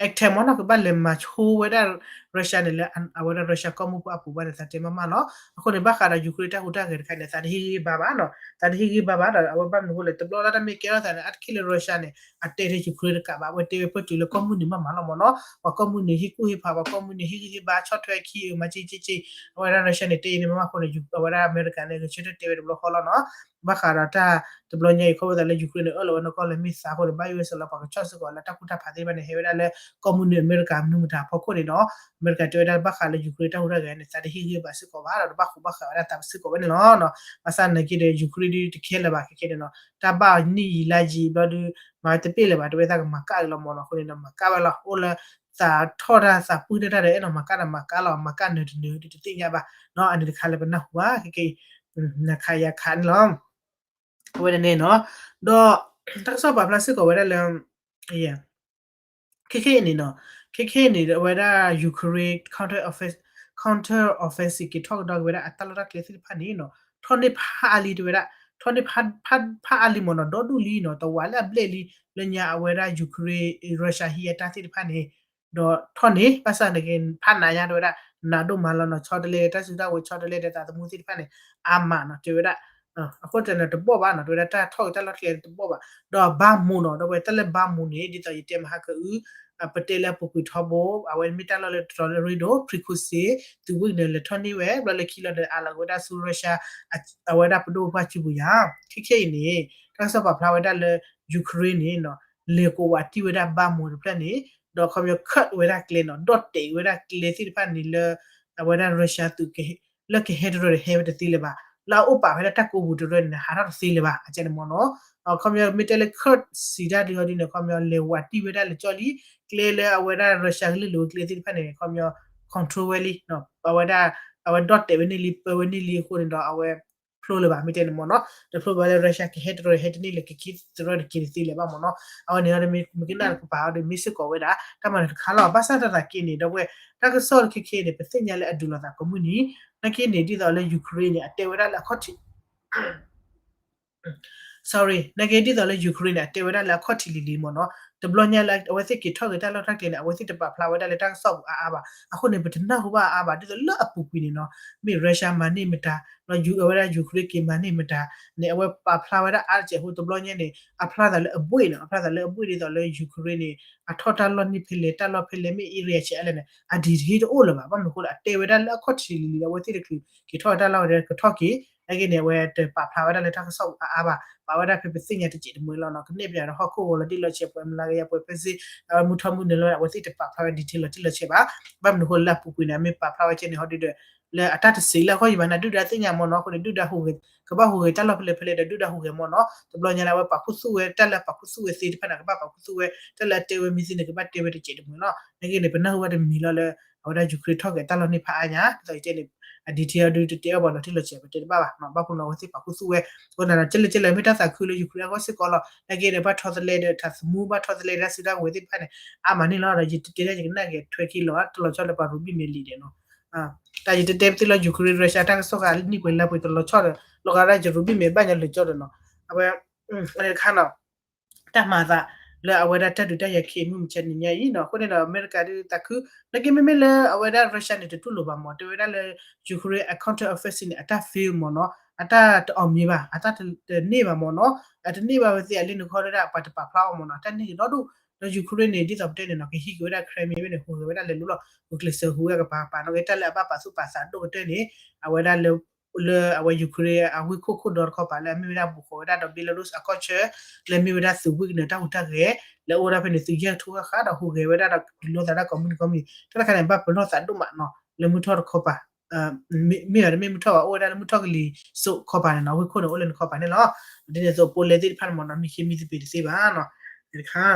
attack မ့ၢ်နီၤ ကဘၣ်လဲၤမၤဆိဝဲဒၣ် Russia န့ၣ်လၢ အဝဲဒၣ် Russia ကီၢ်မိၢ်ပှၢ်အပူၤဘၣ်န့ၣ် သးတဲမးမးလီၤ. အဃိန့ၣ် ဘၣ်ဃးဒီး Ukraine တၢ်ဟူးတၢ်ဂဲၤတခါန့ၣ် သးတဟ့ၣ်ဂံၢ်ဟ့ၣ်ဘါဘၣ်နီၤ သးတဟ့ၣ်ဂံၢ်ဟ့ၣ်ဘါဘၣ်ဒီး အဝဲဘၣ်မနုၤအဃိလဲၣ် တဘျီလၢတၢ်မ့ၢ်ကဲထီၣ်သးန့ၣ် အါတက့ၢ်လၢ Russia န့ၣ် အတဲထဲ Ukraine တကးဘၣ် အဝဲတဲဝဲပၢၢ်တုၤလၢကီၢ်မုၢ်နုာ်မးမးလီၤမ့ၢ်နီၤ ပှၤကီၢ်မုၢ်နုာ်ဟ့ၣ်ကူၣ်ဟ့ၣ်ဖး ပှၤကီၢ်မုၢ်နုာ်ဟ့ၣ်ဂံၢ်ဟ့ၣ်ဘါ ဆီၣ်ထွဲခံအုးမၤက့က့က့ အဝဲဒၣ် Russia န့ၣ် တဲအံၤန့ၣ်မးမးအဃိန့ၣ် အဝဲဒၣ်အမဲရကၤန့ၣ် ဂဲၤဆၢထၢၣ်တဲဝဲတဘျီဃီလီၤနီၤ ဘၣ်ဃးဒီးတၢ်တဘျီညါအံၤ ခီဖျိသးလၢ Ukraine န့ၣ် အၢၣ်လီၤဝဲနီၢ်ကီၢ်လၢမ့ၢ်သးအဃိန့ၣ် ဘၣ်ယိၣ်ဝဲစ့ၢ်လီၤ ပှၤကဆီၣ်စ့ၢ်ကီးလၢတၢ်ကူၣ်တၢ်ဖးသ့ၣ်တဖၣ်န့ၣ် ဟဲဝဲဒၣ်လၢကီၢ်မုၢ်နုာ်အမဲရကၤမနုၤမတၤအဖီခိၣ်န့ၣ်ဒီး အမဲရကၤတဲဝဲဒၣ်ဘၣ်ဃးလၢ Ukraine တၢ်ဟူးတၢ်ဂဲၤန့ၣ် သးတဟ့ၣ်ဂံၢ်ဘါစ့ၢ်ကီးဘၣ်ဒီး တဘၣ်ဃူဘၣ်ဃးဝဲဒၣ်သးစ့ၢ်ကီးဝဲန့ၣ်လီၤ. ဘၣ်ဆၣ်သနာ်က့ဒီး Ukraine ဒုးတခဲလၢာ်ဘၣ်ခဲခဲန့ၣ်နီၤ တၢ်ဘၣ်နံၣ်ယံာ်လါယံာ်ဘျီဒုး မၤဝဲတပ့ၢ်လၢၤဘၣ် တဝဲသးကမၤကၣ်အံၤလီၤမ့ၢ်နီၤ အဃိန့ၣ်ဒီး မၤကၣ်ဝဲလီၤ အိၣ်လၢ သးထီၣ်တၢ်သးပုၢ်တၢ်ဒီး အဲၣ်ဒိးမၤကၣ်ဒီးမၤကၣ်လီၤ မၤကၣ်နၢၤတနၢၤဒုးတသ့ၣ်ညါဘၣ်နီၤ အန့ၣ်တခါလၢပနၢ်ဟူဘၣ်ခဲခဲအံၤ နခးယၤခးန့ၣ်လီၤ အဝဲဒၣ်န့ၣ်နီၤ ဒီး တၢ်ကစီၣ်ပာ်ဖျါစ့ၢ်ကီးဝဲဒၣ်လၢ ခဲခဲအံၤန့ၣ်နီၤ ခဲခဲအံၤန့ၣ် အဝဲဒၣ် Ukraine counter offensive counter offensive က့ၤထီၣ်ကဒီးက့ၤဝဲဒၣ်အတၢ်လီၢ်တၢ်ကျဲသ့ၣ်တဖၣ်န့ၣ်နီၤ ထီၣ်န့ၢ်ဖးအါလံတဝဲဒၣ် ထီၣ်န့ၢ်ဖးအါလံမ့ၢ်နီၤ ဒီဒူၣ်လံနီၤ တဝးလၢအဘျဲၣ်လံ လၢညါအဝဲဒၣ် Ukraine Russia ဟံးအတၢ်သ့ၣ်တဖၣ်န့ၣ် ဒီးထီၣ်န့ၢ် ဘၣ်ဆၣ်န့ၣ်က့ၤ ဖးနးညါတဝဲဒၣ် နးဒိၣ်မးလီၤနီၤ ဆီတလဲတၢ်စုတၢ်ဝဲၤ ဆီတလဲဒီးသးသမူသ့ၣ်တဖၣ်န့ၣ် အါမးနီၤ တဲဝဲဒၣ် အဃိတၢ်န့ၣ်တဘီၣ်ဘၣ်နီၤ တဲဝဲဒၣ်တၢ်ထီၣ်က့ၤတၢ်လီၢ်တကျဲတဘီၣ်ဘၣ် ဒီးဘါမူနီၤ ဒီးဝဲတၢ်လၢဘါမူန့ၣ် ဒ်သိးယတဲမဟါကအု ပတဲလၢအပူၤကွံာ်ထီဘိ အဝဲမ့ၢ်တၢ်လီၢ်လၢတရီလၢရ့ဒိၣ် Prigorzhin သုးဝံၣ်န့ၣ် လဲၤထီၣ်န့ၢ်ဝဲ ဘျီလၢခံလီၤဒီးအးလီၤက့ၤဝဲဒၣ်ဆူ Russia အဝဲဒၣ်ပဒိၣ်ပပှၢ်စုပူၤယါ ခဲခဲအံၤန့ၣ် တၢ်ကစီၣ်ပာ်ဖျါဝဲဒၣ်လၢ Ukraine န့ၣ်နီၤ လဲၤကဝးတံၢ်ဝဲဒၣ်ဘါမူတဖျၢၣ်န့ၣ် ဒီးခီပညီ cut ဝဲဒၣ်ကျဲနီၤ ဒီၣ်တဲာ်ဝဲဒၣ်ကျဲသ့ၣ်တဖၣ်န့ၣ်လၢ အဝဲဒၣ် Russia သုး လၢကဟဲတရီဒီးဟဲဝဲတသ့လၢၤဘၣ် လၢအအိၣ်ပာ်ဝဲဒၣ်တၢ်ကိးပူၤတရၢန့ၣ် ဟးထီၣ်တသ့လၢၤဘၣ် အကဲန့ၣ်မ့ၢ်နီၤ ခီပညီမ့ၢ်တဲလၢ cut စံးတၢ်ဒ်အီၤဒ်န့ၣ် ခီပညီလဲၤဝးတံၢ်ဝဲဒၣ်လၢကၠီလံ ကျဲလၢအဝဲဒၣ် Russia ကလုာ်လိာ်ဝဲကျဲသ့ၣ်တဖၣ်န့ၣ် ခီပညီ control ဝဲလံ အဝဲဒၣ် အဝဲဒီၣ်တဲာ်ဝဲန့ၢ်လံ ပၢဝဲန့ၢ်လံအဃိန့ၣ်ဒီး အဝဲဖျိလၢၤဘၣ် မ့ၢ်တဲန့ၣ်မ့ၢ်နီၤ တဖျိဘၣ်လၢ Russia ကဟဲတရီဒီးဟဲတန့ၢ်လၢကက့ၤတရီဒီးက့ၤတသ့လၢၤဘၣ်မ့ၢ်နီၤ အဝဲန့ၣ်ဒီးမ့ၢ်ကနၣ်ကပၤအီၤဒီးမ့ၢ်စ့ၢ်ကီးဝဲဒၣ် တၢ်မၤန့ၣ်တခါလီၤ ဘၣ်ဆၣ်သနာ်က့န့ၣ် ဒီပုၢ်ဝဲၢ် တၢ်ကစီၣ်ခဲခဲအံၤန့ၣ် ပသ့ၣ်ညါလၢအဒုးလိာ်သးကိးမုၢ်နံၤ နာ်က့န့ၣ် ဒ်သိးလၢ Ukraine န့ၣ် အတဲဝဲဒၣ်လၢအခီၣ်ထံး sorry နာ်က့ဒ်သိးလၢ Ukraine န့ၣ် အတဲဝဲဒၣ်လၢအခီၣ်ထံးလံၤလံၤမ့ၢ်နီၤ တဘျီညါလၢအဝဲသ့ၣ်က့ၤထီၣ်က့ၤတၢ်လီၢ်တၢ်ကျဲန့ၣ် အဝဲသ့ၣ်တပာ်ဖျါဝဲဒၣ်လၢတၢ်ကစီၣ်ပူၤအါအါဘၣ် အဃိန့ၣ် ပတနၢ်ဟူဘၣ်အါအါဘၣ် ဒ်သိးလၢအပူၤကွံာ်န့ၣ်နီၤ မ့ၢ် Russia မၤန့ၢ်မတၤ ဒီးအဝဲဒၣ် Ukraine က့ၤမၤန့ၢ်မတၤန့ၣ် အဝဲပာ်ဖျါဝဲဒၣ်အါတစဲးဖိ တဘျီညါန့ၣ် အဖျါသးလၢအဘှ့ၣ်နီၤ အဖျါသးလၢအဘှ့ၣ်ဒ်သိးလၢ Ukraine န့ၣ် အထီၣ်တၢ်လီၢ်န့ၣ်ဖဲလဲၣ် တၢ်လီၢ်ဖဲလဲၣ် မ့ၢ် area ဆဲးအါလဲၣ်န့ၣ် အ detail တအိၣ်လၢၤဘၣ် ဘၣ်မနုၤအဃိလဲၣ် အတဲဝဲဒၣ်လၢအခီၣ်ထံးလံၤလံၤ အဝဲသ့ၣ်တချုးက့ၤထီၣ်တၢ်လီၢ်ဝဲဒၣ်ကထီၣ်က့ၤ နာ်က့န့ၣ် အဝဲတပာ်ဖျါဝဲဒၣ်လၢတၢ်ကစီၣ်အါအါဘၣ်, ပာ်ဝဲဒၣ်ဖဲပသ့ၣ်ညါတစဲးတမှဲၤလီၤနီၤ, ကနဲၣ်ပၠးဒီးဟီၣ်ခိၣ်ဂီၤလီၤတံၢ်လီၤဆဲး ပှၤမလၤကယၤ ပှၤဖဲစ့ အဝဲမုၢ်ထီၣ်မုၢ်နုာ်လီၤ အဝဲသ့ၣ်တပာ်ဖျါဝဲ detail လီၤတံၢ်လီၤဆဲးဘၣ်. ဘၣ်မနုၤအဃိလၢအပူၤကွံာ်န့ၣ် အမ့ၢ်ပာ်ဖျါဝဲကဲန့ၣ် ဟီဒုဒီး လၢအတၢ်တစဲးလၢအဂီၢ်ယံၤဘၣ်န့ၣ် ဒုၣ်ဒါသ့ၣ်ညါမ့ၢ်နီၤ, အဃိန့ၣ် ဒုၣ်ဒါဟူးဂဲၤ ကဘၣ်ဟူးဂဲၤတၢ်လီၢ်ဖဲလဲၣ်ဖဲလဲၣ်ဒီး ဒုၣ်ဒါဟူးဂဲၤမ့ၢ်နီၤ, တဘျီညါလၢအဝဲပာ်ခူသူၣ်ဝဲ တၢ်လၢအပာ်ခူသူၣ်ဝဲသ့ၣ်တဖၣ်န့ၣ် ကဘၣ်ပာ်ခူသူၣ်ဝဲ, တၢ်လၢအတဲဝဲမ့ၢ်သ့န့ၣ် ကဘၣ်တဲဝဲတစဲးတမှဲၤလီၤ. နာ်က့န့ၣ် ပနၢ်ဟူဝဲတမံၤလီၤလၢ အဝဲဒၣ် Ukraine ထီၣ်က့ၤတၢ်လီၢ်န့ၣ်ဖးအါညါ, ဒ်သိးယတဲန့ၣ် အ detail ဒုတတဲအီၣ်ဘၣ်လီၤတံၢ်လီၤဆဲး ပတဲတဘၣ်ဘၣ်နီၤ, ဘၣ်ဖဲန့ၣ် အဝဲသ့ၣ်ပာ်ခူသူၣ်ဝဲ, အဃိသတးဒီး ကဲလၢကဲလၢ မ့ၢ်တၢ်သးခုလၢ Ukraine အဂီၢ်စ့ၢ်ကီးလီၤ. နာ်က့န့ၣ် ဘၣ်ထီသလဲဒီး ထးသမူ ဘၣ်ထီသလဲတၢ်စုတၢ်ဝဲၤသ့ၣ်တဖၣ်န့ၣ် အါမးန့ၣ်လီၤ. ဒီးယတတဲဒၣ် ယကနၣ်က့ၤထွဲခံလီၤ တလီၤဆီဒီးပှၤရူဘံၣ်မဲာ်လံဒီးနီၤ, တၢ်ယတတဲသ့လီၤ Ukraine Russia တၢ်ကစီၣ်ဃာ်နံၣ်ပှဲၤလါပှဲၤတလီၤဆီဒီး လီၤဂာ်ဒၣ်ယရူဘံၣ်မဲာ်ဘၣ်ညါလၢာ်ကၠီဒီးနီၤ, အဝဲ တခါနီၤ တၢ်မၤအသး လၢအဝဲဒၣ်တၢ်ဒုးတၢ်ယၤခံမုၢ်မဆါတနံၤညါအံၤနီၤ, အဃိန့ၣ်ဒီး အမဲရကၤဒုးသးခု, နာ်က့မ့မ့ၢ်လၢအဝဲဒၣ် Russia န့ၣ် တတူၢ်လိာ်ဘၣ်မး, တဲဝဲဒၣ်လၢ Ukraine အ counter offensive န့ၣ် အတၢ် fail မ့ၢ်နီၤ, အတၢ်တ အောင်မြင် ဘၣ်, အတၢ်တန့ၢ်ဘၣ်မ့ၢ်နီၤ, အတန့ၢ်ဘၣ်ဝဲသ့ၣ်အလံနုာ်ခီဒၣ် ပှၤတပာ်ဖျါအီၤမ့ၢ်နီၤ, အတၢ်န့ၢ်ကဒီဒူၣ်, ဒီး Ukraine န့ၣ် ဒ်သိးပတဲန့ၣ်နီၤ ကဟံးက့ၤဝဲဒၣ် Crimea ဝဲန့ၣ် ဟူးဂဲၤဝဲဒၣ်လဲၤလိၤလီၤ, ဂုာ်ကျဲးစၢးဟူးဝဲကပၤပၤနီၤ, ကဲတၢ်လၢအဘၣ်ပာ်သူၣ်ပာ်သးဒိၣ်ကတၢၢ်န့ၣ် အဝဲဒၣ်လၢ လၢအဝဲ Ukraine အဝ့ၢ်ခိၣ်ခိၣ်ဒီတခီပၤ လၢအမ့ၢ်ဝဲဒၣ်ဘူးဃီၤဝဲဒၣ်ဒီး Belarus အကီၢ်ဆၢ လၢအမ့ၢ်ဝဲဒၣ်သုး Wagner တၢ်ဟူးတၢ်ဂဲၤ လၢအအိၣ်ဒၣ်ဖဲန့ၣ် သုးယဲၢ်ကထိဃၣ်ဃၣ်ဒီး ဟူးဂဲၤဝဲဒၣ်ဒီး ဒုးလိာ်သးဒၣ်ကိးမုၢ်နံၤကိးမုၢ်နံၤ, တၢ်တခါန့ၣ် ဘၣ်ပလီၢ်သးဒိၣ်မးနီၤ လၢမုၢ်ထီၣ်တခီပၤ မ့ၢ်ဘၣ်တမ့ၢ်မုၢ်ထီၣ်ဘၣ် အိၣ်ဝဲဒၣ်လၢမုၢ်ထီၣ်ကလံၤစိးခီပၤန့ၣ်နီၤ, ဝ့ၢ်ခိၣ်န့ၣ် အိၣ်လၢနခီပၤန့ၣ်လီၤ. ဒ်န့ၣ်အသိး Poland သ့ၣ်တဖၣ်န့ၣ်မ့ၢ်နီၤ မံခ့မံသပ့ၤတသ့ဘၣ်နီၤ, တခါ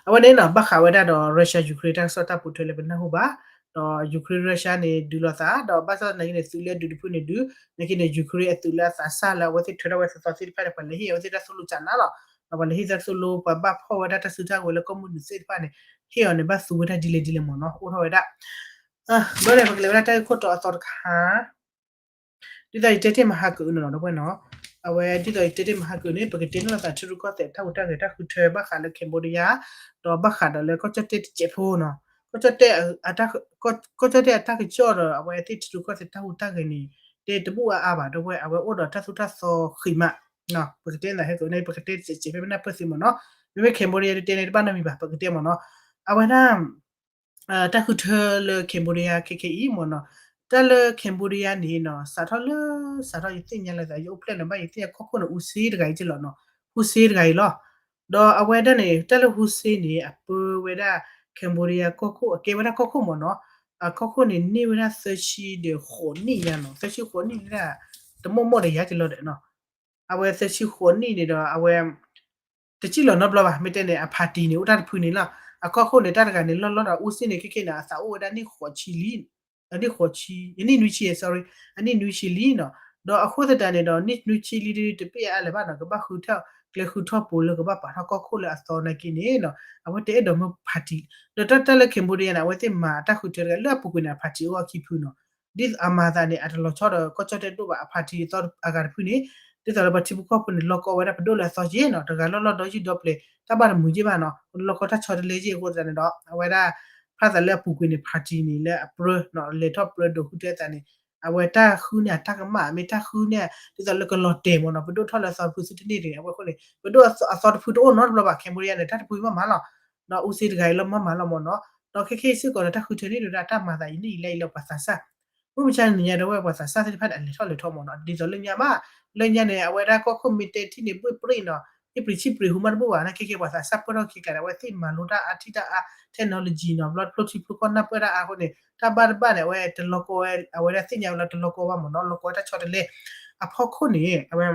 အဝဲန့ၣ်နီၤ ဘၣ်ဃးဝဲဒၣ်ဒီး Russia Ukraine တၢ်ကစီၣ်တၢ်ပိာ်ထွဲလၢပနၢ်ဟူဘၣ်, ဒီး Ukraine Russia န့ၣ် ဒုးလိာ်သး ဒီးဘၣ်ဆၣ်သနာ်က့န့ၣ် သုးလၢအဒုးတဖုန့ၣ်ဒုး, နာ်က့န့ၣ် Ukraine အသုးလၢအသးစၢ်လၢအဝဲသ့ၣ်ထွဲထီၣ်ဝဲသီသီသ့ၣ်တဖၣ်န့ၣ် ပှၤလဲၤဟ့ၣ်အဝဲသ့ၣ်တၢ်သိၣ်လိစးနါလီၤ. ဒီးပှၤလဲၤဟ့ၣ်တၢ်သိၣ်လိ ပှၤဘၣ်ဖီၣ်ဝဲဒၣ်တၢ်စုတၢ်ဝဲၤလၢကီၢ်မုၢ်နုာ်သ့ၣ်တဖၣ်န့ၣ် ဟ့ၣ်အီၤန့ၣ် ဘၣ်သူဝဲဒၣ်ဒ်လဲၣ်ဒ်လဲၣ်မ့ၢ်နီၤ အိၣ်ထီၣ်ဝဲဒၣ် ဘျီန့ၣ် ပကလဲၤဝဲဒၣ်တၢ်ဂ့ၢ်ခိၣ်တီအသီတခါ ဒ်သိးယတဲတ့ၢ်မဟါကၢၤန့ၣ်လီၤ ဒီပုၢ်ဝဲၢ်နီၤ, အဝဲဒ်သိးယတဲတ့ၢ်မဟါကၢၤန့ၣ် ပကတဲနီၢ်သးထံရူၢ်ကီၢ်သဲးတၢ်ဟူးတၢ်ဂဲၤတၢ်ဃုထၢဘၣ်ဃးလၢ Cambodia ဒီးဘၣ်ဃးဒီးလၢကီၢ်ကၠီၣ်တဲၣ်တစဲးဖိနီၤ, ကီၢ်ကၠီၣ်တဲၣ်အတၢ်ကစီၣ်ဒီး အဝဲသ့ၣ်ထံရူၢ်ကီၢ်သဲးတၢ်ဟူးတၢ်ဂဲၤန့ၣ် တဲတဘူၣ်အါအါဘၣ် ဒီပုၢ်ဝဲၢ် အဝဲအိၣ်ဒီးတၢ်သိၣ်တၢ်သီဃံးမး, ပကတဲနၢ်ဟဲကၢၤန့ၣ် ပကတဲတစဲးစဲးဖဲပနၢ်ပၢၢ်သ့မ့ၢ်နီၤ, မ့မ့ၢ် Cambodia တတဲန့ၣ် တဘၣ်နီတမံၤဘၣ် ပကတဲမ့ၢ်နီၤ, အဝဲဒၣ် တၢ်ဃုထၢလၢ Cambodia ခဲခဲအံၤမ့ၢ်နီၤ, တၢ်လၢ Cambodia န့ၣ်နီၤ စးထီၣ်လၢ စးထီၣ်ယသ့ၣ်ညါလၢသး ယအိၣ်ဖျဲၣ်န့ၣ် ဘၣ်ယသ့ၣ်ညါကီၢ်ခိၣ်န့ၣ် အူစ့တဂၤအံၤက့လီၤနီၤ, အူစ့တဂၤအံၤလီၤ. ဒီးအဝဲဒၣ်န့ၣ် တၢ်လၢအူစ့န့ၣ် အပၢဝဲဒၣ် Cambodia ကီၢ်ခိၣ် အကဲဝဲဒၣ်ကီၢ်ခိၣ်မ့ၢ်နီၤ, အကီၢ်ခိၣ်န့ၣ် န့ၢ်ဝဲဒၣ်သၢဆံဒီးဃိးနံၣ်ညါနီၤ, သၢဆံဃိးနံၣ်ဝဲဒၣ် တမီၢ်မီၢ်ဒီးယၤက့လီၤဒီးနီၤ အဝဲသၢဆံဃိးနံၣ်န့ၣ်ဒီး အဝဲ တစံၣ်လီၤနီတဘျီဘၣ်, မ့ၢ်တဲန့ၣ် အ party န့ၣ် အိၣ်တၢ်တဖုန့ၣ်လီၤ. အကီၢ်ခိၣ်န့ၣ် တၢ်တဂၤန့ၣ် လီၢ်လီၢ်ဒီး အူစ့န့ၣ် ခဲခဲန့ၣ် အသးအိၣ်ဝဲဒၣ်နံၣ်ဃိးဆံလံ, အနံၣ်ဃိးဆံ, အနံၣ်နွံဆံ, sorry, အနံၣ်နွံဆံလံနီၤ. ဒီးအဃိသတးန့ၣ်ဒီး နံၣ်နွံဆံလံဒ်တပ့ၢ်အါလၢၤဘၣ်နီၤ, ကဘၣ်ဃုထၢ ကျဲဃုထီၣ်ပိၤလၢကဘၣ်ပာ်ထီၣ်ကီၢ်ခိၣ်လၢအသီနာ်က့န့ၣ်နီၤ, အဝဲတအဲၣ်ဒိးမၢ party, ဒီးတၢ်တၢ်လၢ Cambodia န့ၣ် အဝဲသ့ၣ်မၤအတၢ်ဃုထၢတဂၤလၢအပူၤကွံာ်န့ၣ် အ party အိၣ်အခံဖုနီၤ ဒ်အမၤသးန့ၣ် အတလီၤဆီဒီးကီၢ်ကၠီၣ်တဲၣ်ဒိၣ်ဘၣ် အ party အသီအဂၤတဖုန့ၣ်, ဒ်သိးလၢပှၤထံဖိကီၢ်ဖိန့ၣ် လီၤကီဝဲဒၣ်ပဒိၣ်လၢအသီက့နီၤ, တဂၤလီၢ်လီၢ်ဒီယုၢ်ဒီပျဲၤ တၢ်ဘၣ်တမုာ်က့ဘၣ်နီၤ, လီၤကီတၢ်ဆီတလဲက့အဃိသတးန့ၣ်ဒီး အဝဲဒၣ် ဖျါသးလၢအပူၤကွံာ်န့ၣ် party န့ၣ် လၢအပြၢနီၤ လဲၤထီၣ်ပြၢဒိးဃုထၢသးန့ၣ် အဝဲတၢ်ဃုန့ၢ်အတၢ်ကမၣ် မ့ၢ်တၢ်ဃုန့ၢ် ဒ်သိးလၢကလီၤတဲာ်မ့ၢ်နီၤ, ပဒိၣ်ထီၣ်လၢအသီတဖုသုတန့ၢ်တဂ့ၤ, အဝဲအဃိန့ၣ် ပဒိၣ်အသီတဖုတအိၣ်နီတဘျီဘၣ်, Cambodia န့ၣ် တၢ်တဖုမ့ၢ်မၤလီၤ ဒီးအူစ့တဂၤအံၤလီၤမၤမၤလီၤမ့ၢ်နီၤ, ဒီးခဲခဲအံၤစ့ၢ်ကီးဒီး တၢ်ဃုထၢန့ၢ်ဒၣ်တၢ်မၤသးအံၤန့ၣ်အံၤလၢအံၤလၢပှၤသးစၢ်, မုၢ်မဆါန့ၣ်ညါဒီးဝဲပှၤသးစၢ်သ့ၣ်တဖၣ်န့ၣ် အလဲၤထီၣ်လဲၤထီမ့ၢ်နီၤ, ဒ်သိးလၢညါဘၣ်, လၢညါန့ၣ် အဝဲဒၣ်ကီၢ်ခိၣ်မ့ၢ်တဲထံၣ်န့ၣ် ဘှ့ၣ်ပြံၣ်နီၤ, ဟ့ၣ်ပြံးဆံၣ်ပြံးဟူမးတဘူၣ်ဘၣ်, နာ်က့က့ပှၤသးစၢ်ပၢၢ်ထီၣ်ခံကးန့ၣ် အဝဲသ့ၣ်မၤလိတၢ်အါထံၣ်တၢ်အါ technology နီၤ, ဘျီတဖျိထံဖျိကီၢ်နၢ်ပၢၢ်တၢ်အါအဃိန့ၣ် တၢ်ဘၣ်တဘၣ်န့ၣ် အဝဲတလီၤကီဝဲ အဝဲဒၣ်သ့ၣ်ညါဝဲလၢတလီၤကီဝဲ အဝဲဒၣ်သ့ၣ်ညါဝဲလၢတလီၤကီဝဲဘၣ်မ့ၢ်နီၤ, လီၤကီဝဲတၢ်ဆီတလဲ အဖီခိၣ်န့ၣ် အဝဲ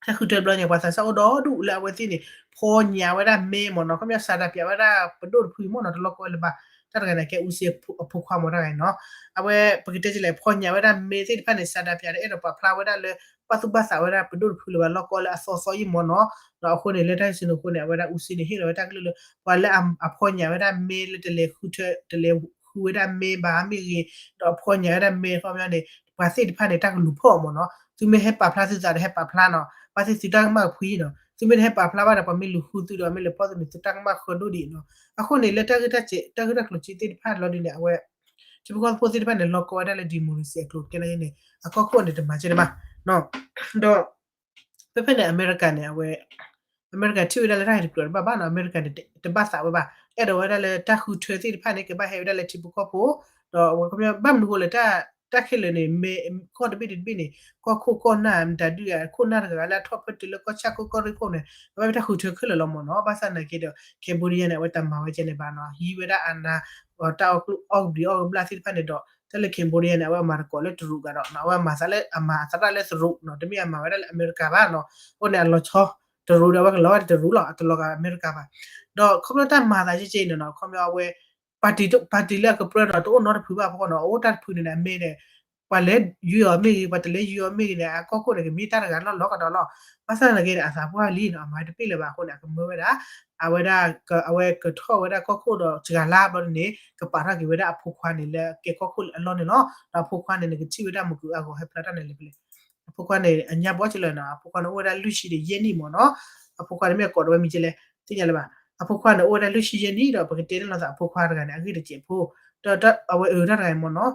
တၢ်ဃုထၢတဘျီန့ၣ် ပှၤသးစၢ်အိၣ်ဒီဒူၣ်လၢအဝဲသ့ၣ်န့ၣ် ဖီညါဝဲဒၣ်မဲမ့ၢ်နီၤ, ခီပညီစးဒးပၠးဝဲဒၣ်ပဒိၣ်တဖုမ့ၢ်နီၤ, တလီၤကီဝဲလၢၤဘၣ်, တၢ်တဂၤန့ၣ်ကဲအူစ့အဖိခွါမ့ၢ်တၢ်ဂၤန့ၣ်နီၤ, အဝဲပကတဲကလဲၣ် ဖီညါဝဲဒၣ်မဲသ့ၣ်တဖၣ်န့ၣ် စးဒးပၠးတအဲၣ်ဒိးပာ်ဖျါဝဲဒၣ်လၢ ဘၣ်သူၣ်ဘၣ်သးဝဲဒၣ်ပဒိၣ်တဖုလၢၤဘၣ်, လီၤကီလၢအသီသီယံာ်မ့ၢ်နီၤ, ဒီးအဃိန့ၣ် လၢတၢ်စံးန့ၣ်အဃိန့ၣ် အဝဲဒၣ်အူစ့န့ၣ် ဟ့ၣ်လီၤဝဲတၢ်ကလုၢ်လၢ ပှၤလၢအဖီညါဝဲဒၣ်မဲလၢတလဲၤဃုထၢ တလဲၤဃုဝဲဒၣ်မဲဘၣ်မ့ၢ်ဂ့ၤ, ဒီးအဖီညါဝဲဒၣ်မဲခီပညီန့ၣ် ပှၤသ့ၣ်တဖၣ်န့ၣ် တၢ်ကလူၤဖီၣ်အီၤမ့ၢ်နီၤ, သုမ့ၢ်ဟဲပာ်ဖျါသုသးဒီးဟဲပာ်ဖျါနီၤ, ဘၣ်သ့ၣ်သုတၢ်ကမၣ်ကဖှံနီၤ, သုမ့ၢ်တဟဲပာ်ဖျါဘၣ်ဒီး ပှၤမ့ၢ်လူၤဃုသုဒီး မ့ၢ်လဲၤဖီၣ်သုန့ၣ် သုတၢ်ကမၣ်ဃၢဒိၣ်ဒံးနီၤ, အဃိန့ၣ် လၢတၢ်ဂ့ၢ်တၢ်စဲး တၢ်ဂ့ၢ်တၢ်ကျိၤစ့သ့ၣ်တဖၣ်လီၤဒ်န့ၣ် အဝဲ ထံဖိကီၢ်ဖိသ့ၣ်တဖၣ်န့ၣ် လီၤကီဝဲဒၣ်လၢ democracy အကျိၤကျဲန့ၣ် အကီၢ်ခိၣ်န့ၣ် တမၤကဲတမး, ဒီး ဖဲဖဲန့ၣ် အမဲရကၤန့ၣ် အဝဲ အမဲရကၤထံၣ်ဝဲဒၣ်လၢတၢ်ဟဲတကြၢးတဘၣ်ဘၣ်နီၤ, အမဲရကၤန့ၣ် တဘၣ်သးဝဲဘၣ်, အဲၣ်ဒိးဝဲဒၣ်လၢတၢ်ဃုထၢသ့ၣ်တဖၣ်န့ၣ် ကဘၣ်ဟဲဝဲဒၣ်လၢထံဖိကီၢ်ဖိ, ဒီးအဝဲ ဘၣ်မနုၤအဃိလဲၣ် တၢ် တၢ်ခဲလၢာ်န့ၣ် မ့ၢ်ကီၢ်တဘ့ၣ်တဘ့ၣ်န့ၣ် ကီၢ်ခိၣ်ကီၢ်နၢ် မတၤဒုး ခိၣ်နၢ်တဂၤလၢအထီၣ်ဖၢတၢၢ်လၢကီၢ်ဆၣ်ခိၣ်ကီၢ်ရ့ၣ်ခိၣ်န့ၣ် အဝဲမ့ၢ်တၢ်ဃုထၢခဲလၢာ်လီၤမ့ၢ်နီၤ. ဘၣ်ဆၣ်သနာ်က့ဒီး Cambodia န့ၣ် အဝဲတမၤဝဲကဲန့ၣ်ဘၣ်နီၤ ဟံးဝဲဒၣ်အနၢ် တၢ်အီၣ်ကဘျံးအီၣ်ကဘျၣ်သ့ၣ်တဖၣ်န့ၣ်ဒီး တၢ်လၢ Cambodia န့ၣ် အဝဲအမၤသကိးလၢတရူးဂၤဒီး အဝဲမၤသးလၢအမၤအသရၣ်လၢတရူးနီၤ တမ့ၢ်အမၤဝဲဒၣ်လၢအမဲရကၤဘၣ်နီၤ. အဃိန့ၣ် အလီၤဆီ တရူးဒီးအဝဲကလီၤဝဲတရူးလီၤ အတလီၤဂာ်အမဲရကၤဘၣ်. ဒီးခီဖျိတၢ်မၤသးကဲကဲအံၤန့ၣ်နီၤ ခီဖျိအဝဲ ပၣ်တံၣ်လၢအကပြၢဒီးတအိၣ်နီတဖုဘၣ်အဖီခိၣ်နီၤ အအိၣ်တၢ်တဖုန့ၣ်န့ၣ် အမ့ၢ်န့ၣ် ပှၤလဲၤယွၤအီၤမ့ၢ်ဂ့ၤ ပှၤတလဲၤယွၤအီၤမ့ၢ်ဂ့ၤန့ၣ် အကီၢ်ခိၣ်န့ၣ် ကမ့ၢ်တၢ်တဂၤလီၢ်လီၤကဒီးလီၤ. ဘၣ်ဆၣ်သနာ်က့န့ၣ် အသးပှၢ်လံနီၤ အမၤတပ့ၢ်လၢၤဘၣ်အဃိန့ၣ် အကမၢဝဲဒၣ် အဝဲဒၣ် အဝဲကထီၣ်ဝဲဒၣ်ကီၢ်ခိၣ်ဒီးစှၤလါဘျီန့ၣ် ကပာ်ထီၣ်က့ၤဝဲဒၣ်အဖိခွါန့ၣ်လၢကဲကီၢ်ခိၣ်အလီၢ်န့ၣ်လီၤ. ဒီးအဖိခွါန့ၣ် နကထံၣ်ဝဲဒၣ်မုၢ်ကုၢ်အဂီၤဟဲဖျါတၢ်န့ၣ်လဲၣ်ဖဲလဲၣ် အဖိခွါန့ၣ် အညါဘီကလၢာ်နီၤ အဖိခွါန့ၣ်အိၣ်ဝဲဒၣ်လွံၢ်ဆံဒီးယဲၢ်နံၣ်မ့ၢ်နီၤ. အဖိခွါန့ၣ်မ့ၢ်အကိးဒီးဝဲမံၤကဲလဲၣ် သ့ၣ်ညါလၢၤဘၣ်. အဖိခွါန့ၣ်အိၣ်ဝဲဒၣ်လွံၢ်ဆံယဲၢ်နံၣ်ဒီး ပကတဲန့ၣ်လီၤသးအဖိခွါတဂၤန့ၣ် အဂ့ၢ်တစဲးဖိ ဒီးအဝဲအၢတၢ်တဂၤအံၤမ့ၢ်နီၤ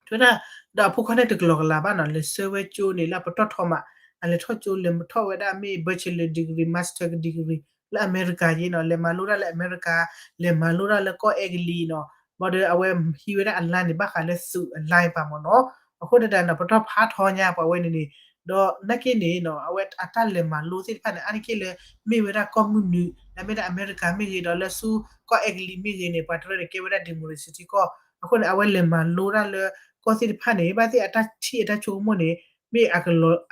တဲဝဲဒၣ် ဒီးအဖိခွါန့ၣ်တကလီၤကလးဘၣ်နီၤ လဲၤဆှၢဝဲကၠိန့ၣ်လၢအပတီၢ်ထီမး အလဲၤထီၣ်ကၠိလဲၤထီၣ်ဝဲဒၣ်မ့ၢ် bachelor degree master degree လၢအမဲရကၤယဲနီၤ လဲၤမၤလိတၢ်လၢအမဲရကၤ လဲၤမၤလိတၢ်လၢကီၢ်အဲကလံးနီၤ ဘၣ်ဒီးအဝဲဟံးဝဲဒၣ်အလါန့ၣ် ဘၣ်ဃးလၢသုးအလါပၤမ့ၢ်နီၤ. အဃိန့ၣ်ဒီးနီၤ ပတီၢ်ဖးထီညါပှၤဝဲန့ၣ်န့ၣ် ဒီးနာ်က့န့ၣ်နီၤ အဝဲအတၢ်လဲၤမၤလိသ့ၣ်တဖၣ်န့ၣ် အါတက့ၢ်လၢ မ့ၢ်ဝဲဒၣ်ကီၢ်မုၢ်နုာ် လၢမ့ၢ်ဒၣ်အမဲရကၤမ့ၢ်ဂ့ၤ ဒီးလၢဆူကီၢ်အဲကလံးမ့ၢ်ဂ့ၤန့ၣ် ပှၤတရၢန့ၣ်ကဲဝဲဒၣ် democracy ကီၢ် အဃိန့ၣ် အဝဲလဲၤမၤလိတၢ်လၢကီၢ်သ့ၣ်တဖၣ်န့ၣ် ဘၣ်သ့ၣ်အတၢ်ထံၣ်အတၢ်ဆိကမိၣ်န့ၣ် မ့ၢ်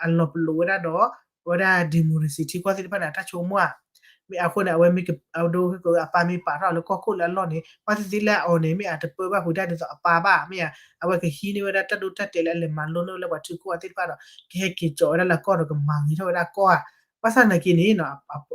အလီၤပလိာ်ဝဲဒၣ်ဒီး အဝဲဒၣ် democracy ထံကီၢ်သ့ၣ်တဖၣ်န့ၣ် အတၢ်ဆိကမိၣ်ဧါ မ့ၢ်အဃိန့ၣ် အဝဲမ့ၢ် အဒိအပၢ်မ့ၢ်ပာ်ထီၣ်လၢကီၢ်ခိၣ်လၢအလီၢ်န့ၣ် ပှၤသ့ၣ်သ့ၣ်လၢအီၤန့ၣ် မ့ၢ်အတပၢဘၣ်ဝံၤဒၣ်ဒ်သိးအပၢ်ဘၣ် မ့ၢ်ဧါ အဝဲကဟံးန့ၢ်ဝဲဒၣ်တၢ်ဒိတၢ်တဲာ်လၢအလဲၤမၤလိန့ၢ်လၢပှၤထံကီၢ်သ့ၣ်တဖၣ်ဒီး ကဟဲက့ၤကၠီးဝဲဒၣ်လၢအကီၢ်ဒီးကမၤဂ့ၤထီၣ်ဝဲဒၣ်ကီၢ်ဧါ ဘၣ်ဆၣ်သနာ်က့န့ၣ်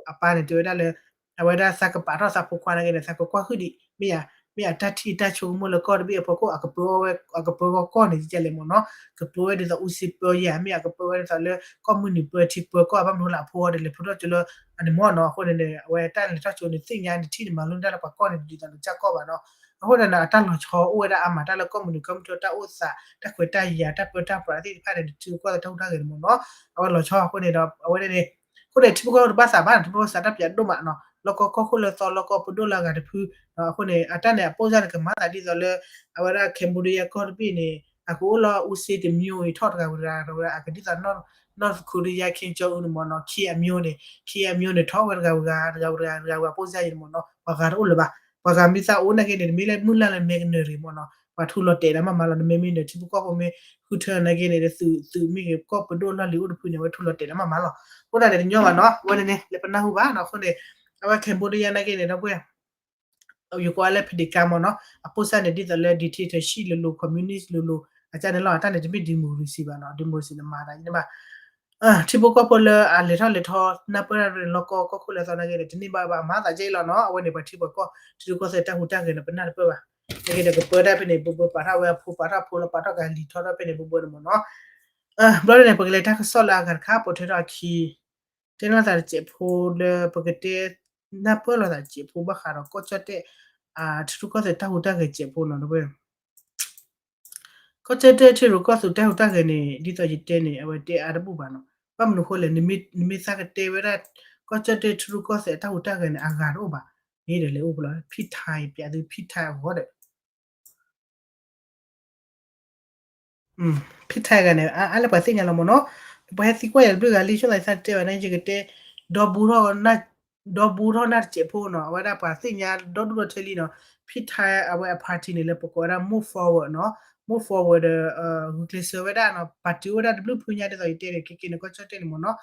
အပၢ်န့ၣ်တဲဝဲဒၣ်လၢ အဝဲဒၣ်သးကပာ်ထီၣ်သးဖိခွါနာ်က့န့ၣ် သးကကွၢ်ဃုာ်ဒံး မ့ၢ်ဧါ မ့ၢ်အတၢ်ထံၣ်တၢ်ဆိကမိၣ်လၢကီၢ်တဘ့ၣ်အဖီခိၣ် အကပၢအီၤဝဲ အကပၢအီၤကီၢ်န့ၣ် ယကလဲၣ်မ့ၢ်နီၤ ကပၢဝဲဒ်သိးအူစ့ပၢယၤ မ့ၢ်အကပၢဝဲဒ်သိးလၢ ကီၢ်မုၢ်နုာ်ပၢထံပၢကီၢ် ဘၣ်မနုၤလၢအဖိအီၤဒီးလဲၤဖျိထီၣ်ကၠိလၢ အန့ၣ်မ့ၢ်နီၤ အဃိန့ၣ် အဝဲတၢ်လဲၤထီၣ်ကၠိန့ၣ် သ့ၣ်ညါနထံၣ်နမၤလိတၢ်လၢပှၤကီၢ်န့ၣ် ဒ်သိးနကစၢ်ကီၢ်ဘၣ်နီၤ အဃိန့ၣ် အတၢ်လီၤဆီအိၣ်ဝဲဒၣ်အါမး တၢ်လၢကီၢ်မုၢ်နုာ်ကီၢ်မုၢ်ထီၣ်တၢ်အိၣ်သး တၢ်ခွဲးတၢ်ယာ် တၢ်ပၢတၢ်ပြးသ့ၣ်တဖၣ်န့ၣ် နထံကီၢ်သတးဟူးတၢ်ဂဲၤန့ၣ်မ့ၢ်နီၤ အဝဲလီၤဆီအဃိန့ၣ်ဒီး အဝဲန့ၣ် အဃိန့ၣ် ထံဖိကီၢ်ဖိတဘၣ်သးဘၣ်နီၤ ထံဖိကီၢ်ဖိသးတၢ်ပျးဒိၣ်မးနီၤ လီၢ်ကီၢ်ကီၢ်ခိၣ်လၢသီ လီၢ်ကီၢ်ပဒိၣ်လၢအဂၤတဖု အဃိန့ၣ် အတၢ်န့ၣ် အပိၢ်စၢ်န့ၣ် ကမၤသးဒ်သိးလၢ အဝဲဒၣ် Cambodia ကီၢ်တဘ့ၣ်န့ၣ် အကအိၣ်လၢအူစ့တမျိုးအံၤ ထီၣ်တဂၤဝံၤတဂၤ အကဒ်သိး North Korea Kim Jong Un န့ၣ်မ့ၢ်နီၤ Kim အမျိုးန့ၣ် Kim အမျိုးန့ၣ် ထီၣ်ဝဲတဂၤဝံၤတဂၤ တဂၤဝံၤတဂၤ တဂၤဝံၤအပိၢ်စၢ်အံၤန့ၣ်မ့ၢ်နီၤ ပှၤဂၤတအိၣ်လၢၤဘၣ် ပှၤဂၤမ့ၢ်သးအိၣ်နာ်က့န့ၣ် တမ့ၢ်လၢမုၢ်လၢ်လၢမဲကနၢၤတဂ့ၤမ့ၢ်နီၤ ပှၤထူလီၤတဲာ်ဒၣ်မးမးလီၤ နမ့မ့ၢ်နထံဖိကီၢ်ဖိမ့ၢ် ဃုထၢနာ်က့န့ၣ် သုး သုးမ့ၢ်ဂ့ၤ ကီၢ်ပဒိၣ်လီၢ်လံၤအိၣ်တဖုန့ၣ် အဝဲထူလီၤတဲာ်ဒၣ်မးမးလီၤ အဃိဒၣ်န့ၣ်တညီဘၣ်နီၤ အဝဲန့ၣ်န့ၣ် လၢပနၢ်ဟူဘၣ်နီၤ အဃိန့ၣ် အဝဲ Cambodia နာ်က့န့ၣ် ဒီပုၢ်ဝဲၢ် ယကိးလၢ ဖဒံးကါ မ့ၢ်နီၤ အပိၢ်စၢ်န့ၣ် ဒ်သိးလၢ dictatorship လိၤလိၤ communist လိၤလိၤ အကန့ၣ်လီၤ အတၢ်န့ၣ်တမ့ၢ် democracy ဘၣ်နီၤ democracy န့ၣ်မၤသးန့ၣ်ဘၣ် ထံဖိကီၢ်ဖိလၢအလဲၤထီၣ်လဲၤထီ နၢ်ပၢၢ်တၢ်လၢလီၢ်ကီၢ်ကီၢ်ခိၣ်လၢသီနာ်က့န့ၣ် တန့ၢ်ဘၣ်ဘၣ်မၤသးကဲအံၤလီၤနီၤ အဝဲန့ၣ်ပှၤထံပှၤကီၢ် ထံရူၢ်ကီၢ်သဲးတၢ်ဟူးတၢ်ဂဲၤန့ၣ် ပနၢ်တပၢၢ်ဘၣ် နာ်က့ဒီးကပၢတၢ်ဖဲန့ၣ် ဘိဘိပာ်ထီၣ်ဝဲအဖိ ပာ်ထီၣ်အဖိလီၤ ပာ်ထီၣ်ကလံၤထီထီၣ်ဖဲန့ၣ် ဘိဘိန့ၣ်မ့ၢ်နီၤ ဘျီန့ၣ် ပကလဲၤတၢ်ကစီၣ်လၢအဂၤတခါ ပိာ်ထွဲထီၣ်အခံ တဲနီၢ်သးတစဲးဖိလၢပကတဲ နၢ်ပၢၢ်လိာ်သးတစဲးဖိဘၣ်ဃးဒီးကီၢ်ကၠီၣ်တဲၣ် ထံရူၢ်ကီၢ်သဲးတၢ်ဟူးတၢ်ဂဲၤစဲးဖိနီၤ ဒီပုၢ်ဝဲၢ် ကီၢ်ကၠီၣ်တဲၣ်ထံရူၢ်ကီၢ်သဲးတၢ်ဟူးတၢ်ဂဲၤန့ၣ် ဒ်သိးယတဲန့ၣ် အဝဲတဲအါတဘူၣ်ဘၣ်နီၤ ဘၣ်မနုၤဃိလဲၣ် နမ့ၢ်သးကတဲဝဲဒၣ် ကီၢ်ကၠီၣ်တဲၣ်ထံရူၢ်ကီၢ်သဲးတၢ်ဟူးတၢ်ဂဲၤန့ၣ် အဂၤတအိၣ်ဘၣ် မ့ၢ်ဒီးလဲၤအိၣ်ဖဲလဲၣ် ဖံထါ ပျးသုဖံထါအဂီၢ်ဒီး ဖံထါဂၤန့ၣ် အါလၢပှၤသ့ၣ်ညါလီၤမ့ၢ်နီၤ, ပှၤဟဲသံကွၢ်ယၤတဘျုးဂၤလံ ဆိသးသးတဲဘၣ်န့ၣ် ယကတဲ ဒီဘူးထီၣ် ဒီဘူးထီၣ်နၢ်တစဲးဖိနီၤ, အဝဲဒၣ်ပှၤသ့ၣ်ညါဒီဒူၣ်ဒီထၢလံနီၤ, ဖံထါအဝဲအ party န့ၣ် လၢပကိးဝဲဒၣ် Move Forward နီၤ, Move Forward ဒီး ဂုာ်ကျဲးစၢးဝဲဒၣ်နီၤ, ပာ်တ့ၢ်ဝဲဒၣ်တဘျုးဖုညါဒ်သိးယတဲန့ၣ် ကဲက့ၤန့ၣ် ကီၢ်ကၠီၣ်တဲၣ်န့ၣ်မ့ၢ်နီၤ,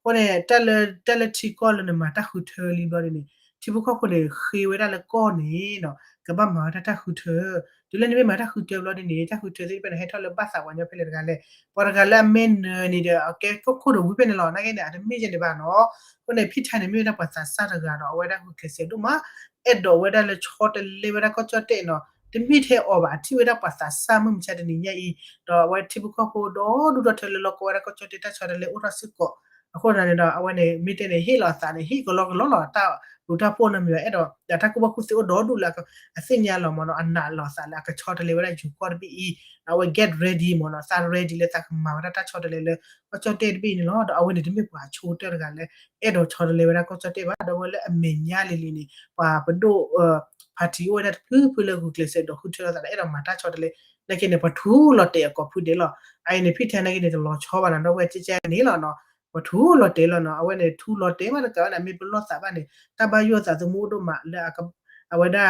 အဃိန့ၣ် တၢ်လၢ တၢ်လၢထံကီၢ်လၢနမၤတၢ်ဃုထၢလံဘျီဒ်န့ၣ် ထံဖိကီၢ်ဖိန့ၣ် ဃ့ဝဲဒၣ်လၢကီၢ်န့ၣ်နီၤ ကဘၣ်မၤဝဲဒၣ်တၢ်ဃုထၢ, တုၤလၢနမ့ၢ်မၤတၢ်ဃုထၢဘျီဒ်န့ၣ် တၢ်ဃုထၢသ့ၣ်တဖၣ်န့ၣ် ဟဲထီၣ်လၢဘၣ်သးပှၤညီဖဲလဲၣ်တဂၤလဲၣ်, ပှၤတဂၤလၢအမ့ၢ်နၢၤန့ၣ်ဒီး အကဲကီၢ်ခိၣ်ဒီးဝံၤဖဲန့ၣ်လီၤ, နာ်က့န့ၣ် အတမ့ၢ်ယဲန့ၣ်ဘၣ်နီၤ, အဃိန့ၣ် ဖံထါန့ၣ် မ့ၢ်ဝဲဒၣ်ပှၤသးစၢ်တဂၤဒီး အဝဲဒၣ်ဂုာ်ကျဲးစၢးဒိၣ်မး အဲၣ်ဒိးဝဲဒၣ်လၢဆီတလဲဝဲဒၣ်ကီၢ်ကၠီၣ်တဲၣ်နီၤ, တမ့ၢ်ထဲအီၤဘၣ် အထံၣ်ဝဲဒၣ်ပှၤသးစၢ်မုၢ်မဆါတနံၤညါအံၤ, ဒီးအဝဲထံဖိကီၢ်ဖိဒီဒူၣ်ဒီထၢလၢလီၢ်ကီဝဲဒၣ်ကီၢ်ကၠီၣ်တဲၣ်တၢ်ဆီတလဲအိၣ်ထီၣ်စ့ၢ်ကီး, အဃိန့ၣ်ဒီး အဝဲန့ၣ် မ့ၢ်တဲန့ၣ် ဟ့ၣ်လီၤအသးန့ၣ် ဟ့ၣ်ကလီကလီလီၤ တၢ်လူၤတၢ်ဖိနီတမံၤဘၣ် အဲၣ်ဒိးတၢ်ကူၣ်ဘၣ်ကူၣ်သ့အိၣ်ဒီဒူၣ်လၢ အသ့ၣ်ညါလီၤမ့ၢ်နီၤ, အနာ်လီၤသးလၢအကဆီတလဲဝဲဒၣ်ယိၤကီၢ်တဘ့ၣ်အံၤ, အဝဲ get ready မ့ၢ်နီၤ, သး ready လၢသးကမၤဝဲဒၣ်တၢ်ဆီတလဲလၢ ကီၢ်ကၠီၣ်တဲၣ်တဘ့ၣ်အံၤန့ၣ်လီၤ, ဒီးအဝဲန့ၣ်တမ့ၢ်ပှၤဆိကတၢၢ်တဂၤလၢ အဲၣ်ဒိးဆီတလဲဝဲဒၣ်ကီၢ်ကၠီၣ်တဲၣ်ဘၣ်, ဒီးအဝဲလၢအမဲာ်ညါလံၤလံၤန့ၣ် ပှၤပဒိၣ် party အိၣ်ဝဲဒၣ်တဖုဖုလၢဂုာ်ကျဲးစၢးဒီးဃုထၢလိာ်သးဒီးအဲၣ်ဒိးမၤတၢ်ဆီတလဲ နာ်က့န့ၣ် ပှၤထူလီၤတဲာ်အကိာ်ဖုဒဲးလီၤ. အအံၤန့ၣ် ဖံထဲနာ်က့န့ၣ် တလီၤဆီဘၣ်နီၤ ဒီပုၢ်ဝဲၢ် ကဲကဲန့ၣ်လီၤနီၤ. ပှၤထူလီၤတဲာ်လီၤနီၤ အဝဲန့ၣ် ထူလီၤတဲာ်မးတကးဘၣ်န့ၣ် မ့ၢ်ပလီၢ်သးဘၣ်န့ၣ် တၢ်ဘၣ်ယိၣ်သးသမူအိၣ်ဒိၣ်မးလၢ အဝဲဒၣ်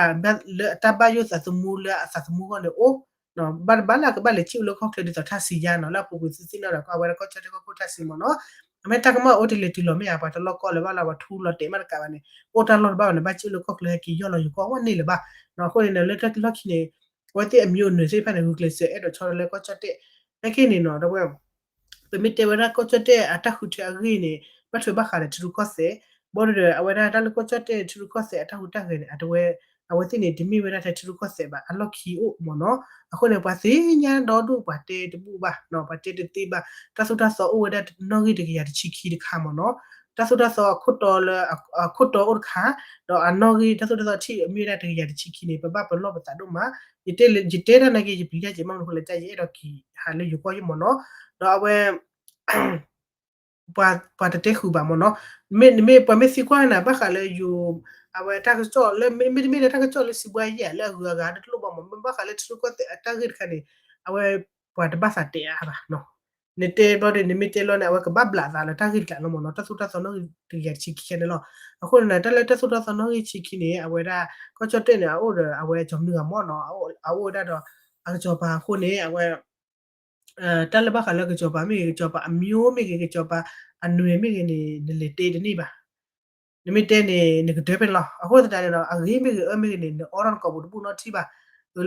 လၢတၢ်ဘၣ်ယိၣ်သးသမူလၢအသးသမူအဂီၢ်န့ၣ်အိၣ် ဘၣ်တဘၣ်လၢအကဘၣ်လဲၤစံၣ်အိၣ်လၢကီၢ်ချၢဒ်သိးထၣ်စံယါနီၤ လၢအပူၤကွံာ်သုသ့ၣ်နီၣ်ဒီး အဝဲဒၣ်ကီၢ်ကၠီၣ်တဲၣ်ကီၢ်ခိၣ်ထၣ်စံမ့ၢ်နီၤ. အမ့ၢ်တၢ်ကမၣ်အိၣ်တလဲၤတုၤလီၤမ့ၢ်ဧါ ပှၤတလီၢ်ကီၢ်လၢၤဘၣ်လၢပှၤထူလီၤတဲာ်မးတကးဘၣ်န့ၣ် အိၣ်တၢ်လီၢ်တဘၣ်ဘၣ်န့ၣ် ဘၣ်စံၣ်အိၣ်လၢကီၢ်ချၢဟဲက့ၤယီၢ်လီၤယိၤကီၢ်ဝဲန့ၣ်လၢၤဘၣ်နီၤ. အဃိန့ၣ် လၢတၢ်လီၢ်ခံန့ၣ် အဝဲသ့ၣ်အမံၤအိၣ်နုာ်သ့ၣ်တဖၣ်န့ၣ် ဂုာ်ကျဲးစၢးအဲၣ်ဒိးဆီတလဲကီၢ်ကၠီၣ်တဲၣ် နာ်က့န့ၣ်နီၤ ဒီပုၢ်ဝဲၢ် ပမ့ၢ်တဲဝဲဒၣ်ကီၢ်ကၠီၣ်တဲၣ်အတၢ်ဃုထၢအဂ့ၢ်န့ၣ် ဘၣ်ထွဲဘၣ်ဃးဒီးထံရူၢ်ကီၢ်သဲး ဘၣ်ဒီး အဝဲဒၣ်တၢ်လၢကီၢ်ကၠီၣ်တဲၣ်ထံရူၢ်ကီၢ်သဲးအတၢ်ဟူးတၢ်ဂဲၤန့ၣ် အဝဲသ့ၣ်န့ၣ် တမ့ၢ်ဝဲဒၣ်ထဲထံရူၢ်ကီၢ်သဲးဘၣ် အလီၢ်ခံအိၣ်မ့ၢ်နီၤ. အဃိန့ၣ် ပှၤသ့ၣ်ညါဒီဒူၣ် ပှၤတဲတဘူၣ်ဘၣ်နီၤ ပှၤတဲတသ့ဘၣ် တၢ်သိၣ်တၢ်သီအိၣ်ဝဲဒၣ်နီၣ်ဂံၢ်တကယၤတဆံခံတခါမ့ၢ်နီၤ. တၢ်သိၣ်တၢ်သီအခိၣ်တီလၢ အခိၣ်တီအိၣ်တခါ ဒီးအနီၣ်ဂံၢ်တၢ်သိၣ်တၢ်သီထံၣ်အမ့ၢ်ဝဲဒၣ်တကယၤတဆံခံန့ၣ် ပဘၣ်ပလီၢ်ပသးဒိၣ်မး. ယတဲတၢ်နာ်က့ ယပျံၤတၢ်က့ၤမးမနုၤဃိလဲၣ် တၢ်ယအဲၣ်ဒိးက့ၤဟးလၢယိၤကီၢ်ယိၤမ့ၢ်နီၤ. ဒီးအဝဲ ပှၤတတဲဃုာ်ဘၣ်မ့ၢ်နီၤ. မ့မ့ၢ်ပှၤမ့ၢ်သံကွၢ်နၤ ဘၣ်ဃးလၢယိၤ အဝဲတၢ်ကစီၣ်လၢ မ့တမ့ၢ်လၢတၢ်ကစီၣ်လၢစံးဘှါယဲၢ်လၢအဂုၤအဂၤတလိၣ်ဘၣ်မ့ၢ် မ့ၢ်ဘၣ်ဃးလၢထံရူၢ်ကီၢ်သဲးအတၢ်ဂ့ၢ်တခါန့ၣ် အဝဲ ပှၤတဘၣ်သးတဲအါဘၣ်နီၤ. နတဲဘျီဒီး နမ့ၢ်တဲလီၤန့ၣ် အဝဲကဘၣ်ဘျးသးလၢတၢ်ဂ့ၢ်တကျးလီၤမ့ၢ်နီၤ တၢ်သိၣ်တၢ်သီနီၣ်ဂံၢ်တကယၤတဆံခံခဲန့ၣ်လီၤ. အဃိန့ၣ် တၢ်လၢတၢ်သိၣ်တၢ်သီနီၣ်ဂံၢ်တဆံခံန့ၣ် အဝဲဒၣ် ကီၢ်ကၠီၣ်တဲၣ်န့ၣ် အအိၣ်ဒီးအဝဲကၠီၤမနုၤဂၤမ့ၢ်နီၤ အအိၣ်ဝဲဒၣ်ဒီး အကစီၤပၤအဃိန့ၣ် အဝဲ တၢ်လၢဘၣ်ဃးလၢကစီၤပၤမ့ၢ်ဂ့ၤ ကစီၤပၤအမျိုးမ့ၢ်ဂ့ၤ ကစီၤပၤအနွယ်မ့ၢ်ဂ့ၤန့ၣ် နလဲၤတဲတန့ၢ်ဘၣ်. နမ့ၢ်တဲန့ၣ် နကဒၢဖဲန့ၣ်လီၤ. အဃိသတးန့ၣ်ဒီး အဂ့ၤမ့ၢ်ဂ့ၤအၢမ့ၢ်ဂ့ၤန့ၣ် နအိးထီၣ်နကိာ်ပူၤတဘူၣ်နီတထံၣ်ဘၣ်.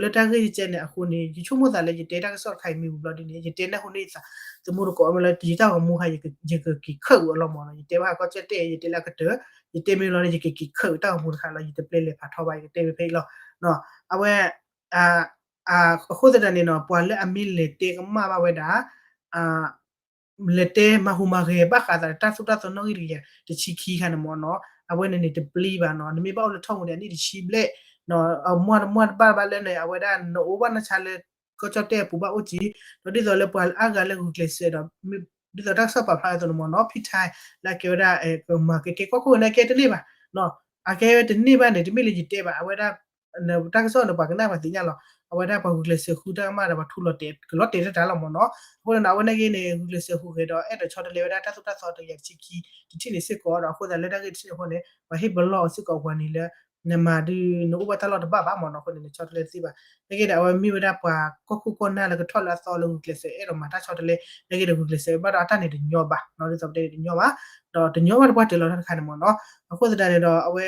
လၢတၢ်ဂ့ၢ်ကဲန့ၣ်အဃိန့ၣ် ယဆိကမိၣ်သးလၢယတဲတၢ်ကစီၣ်တခါအံၤမ့ၢ်ဝံၤဘျီဒ်န့ၣ် ယတဲနၢ်ဟူန့ၢ်သး သမူတကိးမ့ၢ်လၢယတၢ်ဂီၤမူခါ ယကက့ၤခၢၣ်ဝံၤအလီၢ်မ့ၢ်နီၤ ယတဲဘၣ်ကီၢ်ကၠီၣ်တဲၣ် ယတဲလၢအကတၢၢ် ယတဲမ့ၢ်လီၤန့ၣ် ယကက့ၤခၢၣ်တၢ်ဂီၤမူတခါလီၤ ယတပျဲလဲၤဖးထီဘၣ် ယကတဲဝဲဖဲအံၤလီၤ. အဝဲ အဃိသတးန့ၣ်နီၤ ပှၤလၢအမ့ၢ်လဲၤတဲကမၣ်ဘၣ်ဝဲဒၣ် လဲၤတဲမၤဟူးမၤဂဲၤဘၣ်ဃးသးတၢ်သိၣ်တၢ်သီနီၣ်ဂံၢ်တကယၤတဆံခံခါန့ၣ်မ့ၢ်နီၤ အဝဲန့ၣ်န့ၣ်တပျံၤဘၣ်နီၤ နမ့ၢ်ဘၣ်အိၣ်လၢထီၣ်ပူၤဒီးအနံၣ်တဆံဘျဲၣ် မွၢ်တမွၢ်တဘၣ်ဘၣ်လၢန့ၣ် အဝဲဒၣ်နအိၣ်ဘၣ်နဆါလၢ ကီၢ်ကၠီၣ်တဲၣ်အပူၤဘၣ်အိၣ်က့ၤ ဒီးဒ်သိးလၢပှၤအါဂၤလၢဂုာ်ကျဲးစၢးဒီး ဒ်သိးတၢ်ကစီၣ်ပာ်ဖျါအသိးန့ၣ်မ့ၢ်နီၤ ဖံထဲ လၢအကဲဝဲဒၣ် ကမၤကဲကဲကီၢ်ခိၣ်န့ၣ် အကဲတန့ၢ်ဘၣ် အကဲဝဲတန့ၢ်ဘၣ်န့ၣ် တမ့ၢ်လၢယတဲဘၣ် အဝဲဒၣ် တၢ်ကစီၣ်န့ၣ် ပှၤကနၣ်ပှၤသ့ၣ်ညါလီၤ အဝဲဒၣ်ပှၤဂုာ်ကျဲးစၢးဃုတၢ်ကမၣ်ဒီးပှၤထူလီၤတဲာ် ကလီၤတဲာ်တၢ်တၢ်လီၤမ့ၢ်နီၤ အဃိန့ၣ် အဝဲနာ်က့န့ၣ် ဂုာ်ကျဲးစၢးဟူးဂဲၤဒီးအဲၣ်ဒိးဆီတလဲဝဲဒၣ်တၢ်သိၣ်တၢ်သီတကယၤတဆံခံ တထံၣ်န့ၣ်စ့ၢ်ကီးဒီး အဃိသတးလၢတၢ်ဂ့ၢ်တထံၣ်န့ၣ်အဃိန့ၣ် ပှၤဟ့ၣ်ပလီၢ်အီၤစ့ၢ်ကီးပှၤန့ၣ်လၢ နမၤဒုး နအိၣ်ဘၣ်တၢ်လီၢ်တဘၣ်ဘၣ်မ့ၢ်နီၤ အဃိန့ၣ် နဆီတလဲတသ့ဘၣ် နာ်က့ဒီး အဝဲမ့ၢ်ဝဲဒၣ်ပှၤကီၢ်ခိၣ်ကီၢ်နၢ်လၢကထီၣ်လၢအသီလၢဂုာ်ကျဲးစၢးအဲၣ်ဒိးမၤတၢ်ဆီတလဲ နာ်က့ဒီးဂုာ်ကျဲးစၢးဘၣ်ဒီးအတၢ်န့ၣ်တညီဘၣ် ဒ်သိးပတဲန့ၣ်တညီဘၣ် ဒီးတညီဘၣ်တပှၢ်တၢၢ်လီၤတၢ်တခါန့ၣ်မ့ၢ်နီၤ အဃိသတးန့ၣ်ဒီး အဝဲ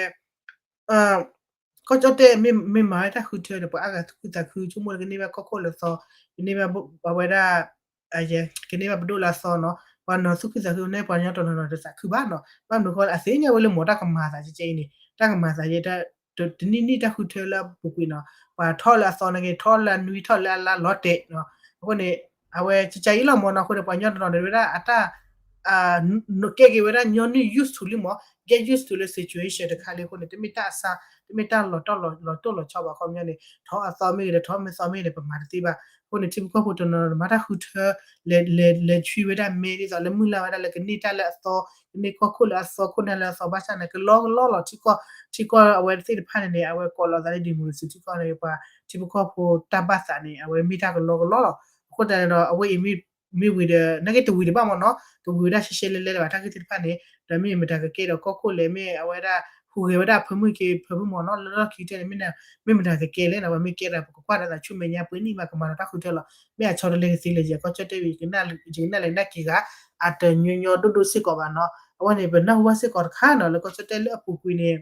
ကီၢ်ကၠီၣ်တဲၣ်မ့ၢ်မၤဝဲတၢ်ဃုထၢဒီး ပှၤအါဂၤသူၣ်ခုသးခု ဆိကမိၣ်လၢကန့ၢ်ဘၣ်ကီၢ်ခိၣ်လၢအသီ ကန့ၢ်ဘၣ်အဝဲဒၣ် ကန့ၢ်ဘၣ်ပဒိၣ်လၢအသီနီၤ ပှၤနီၤသူၣ်ခုသးခုန့ၣ် ပှၤကညီတနီၤနီၤတသးခုဘၣ်နီၤ ဘၣ်မနုၤဃိလၢအသ့ၣ်ညါဝဲလၢမ့ၢ်တၢ်ကမၤသးကဲကဲအံၤန့ၣ် တၢ်ကမၤသးယဲ တနံၣ်နံၣ်တၢ်ဃုထၢလၢအပူၤကွံာ်နီၤ ပှၤထီၣ်လၢအသီနာ်က့ ထီၣ်လၢအနွံထီၣ်လၢအလါလီၤတဲာ်နီၤ အဃိန့ၣ် အဝဲကကါအံၤလီၤမ့ၢ်နီၤ အဃိန့ၣ် ပှၤကညီတနီၤန့ၣ်ဝဲဒၣ်အတၢ် ကဲက့ၤဝဲဒၣ်ညီနုၢ် used to လံမ့ၢ် get used to လၢ situation တခါလံအဃိန့ၣ် တမ့ၢ်တၢ်အဆါ တမ့ၢ်တၢ်လီၤတီၢ်လီၤတီၢ်လီၤဆီဘၣ် ခီပညီန့ၣ် ထီၣ်အသီမ့ၢ်ဂ့ၤဒီး ထီၣ်မ့ၢ်သီမ့ၢ်ဂ့ၤန့ၣ် ပမၤတသ့ဘၣ် အဃိန့ၣ် ထံဖိကီၢ်ဖိတနီၤနီၤ မၤတၢ်ဃုထၢ လဲၤလဲၤလဲၤဆွံဝဲဒၣ်မဲ ဒ်သိးလၢမုၢ်လၢ်ဝဲဒၣ်လၢကန့ၢ်တၢ်လၢအသီ ကန့ၢ်ကီၢ်ခိၣ်လၢအသီ ခိၣ်နၢ်လၢအသီ ဘၣ်ဆၣ်န့ၣ် ကလီကလီလီၤ ထံကီၢ် ထံကီၢ်အဝဲသ့ၣ်တဖၣ်န့ၣ်န့ၣ် အဝဲကိးလီၤသးလၢ democracy ထံကီၢ်န့ၣ် ပှၤထံဖိကီၢ်ဖိတၢ်ဘၣ်သးန့ၣ် အဝဲမ့ၢ်တၢ်ကလီကလီလီၤ အဃိသတးန့ၣ်ဒီး အဝဲအံၤ မ့ၢ်ဝံၤဒီး နာ်က့တဝံၤတဘၣ်မ့ၢ်နီၤ တဝံၤဝဲဒၣ်ရှဲရှဲလဲလဲလၢၤဘၣ် တၢ်ဂ့ၢ်သ့ၣ်တဖၣ်န့ၣ် ဒီးမ့ၢ်မတၤကကဲဒီးကီၢ်ခိၣ်လဲၣ် မ့ၢ်အဝဲဒၣ် ဟူးဂဲၤဝဲဒၣ်ဖၢမုၢ်က့ၤဖၢမုၢ်မ့ၢ်နီၤ လၢလီၢ်ခံကတၢၢ်န့ၣ် မ့ၢ်မတၤကကဲလဲၣ်နီၤ ပှၤမ့ၢ်ကဲဒီး ပကကွၢ်ဒီးသးဆူမဲာ်ညါပှဲၤနံၣ်မး ကမၤဒီးတၢ်ဃုထၢလီၤ မ့ၢ်အဆီတလဲကသ့လဲၣ် ယကီၢ်ကၠီၣ်တဲၣ်ဝံၤ ယကနၣ်လဲၤနာ်က့ၤဂၤ အတညီညီဒိၣ်ဒိၣ်စ့ၢ်ကီးဘၣ်နီၤ အဝဲန့ၣ် ပနၢ်ဟူဘၣ်စ့ၢ်ကီးတခါနီၤ လၢကီၢ်ကၠီၣ်တဲၣ်လၢအပူၤကွံာ်န့ၣ်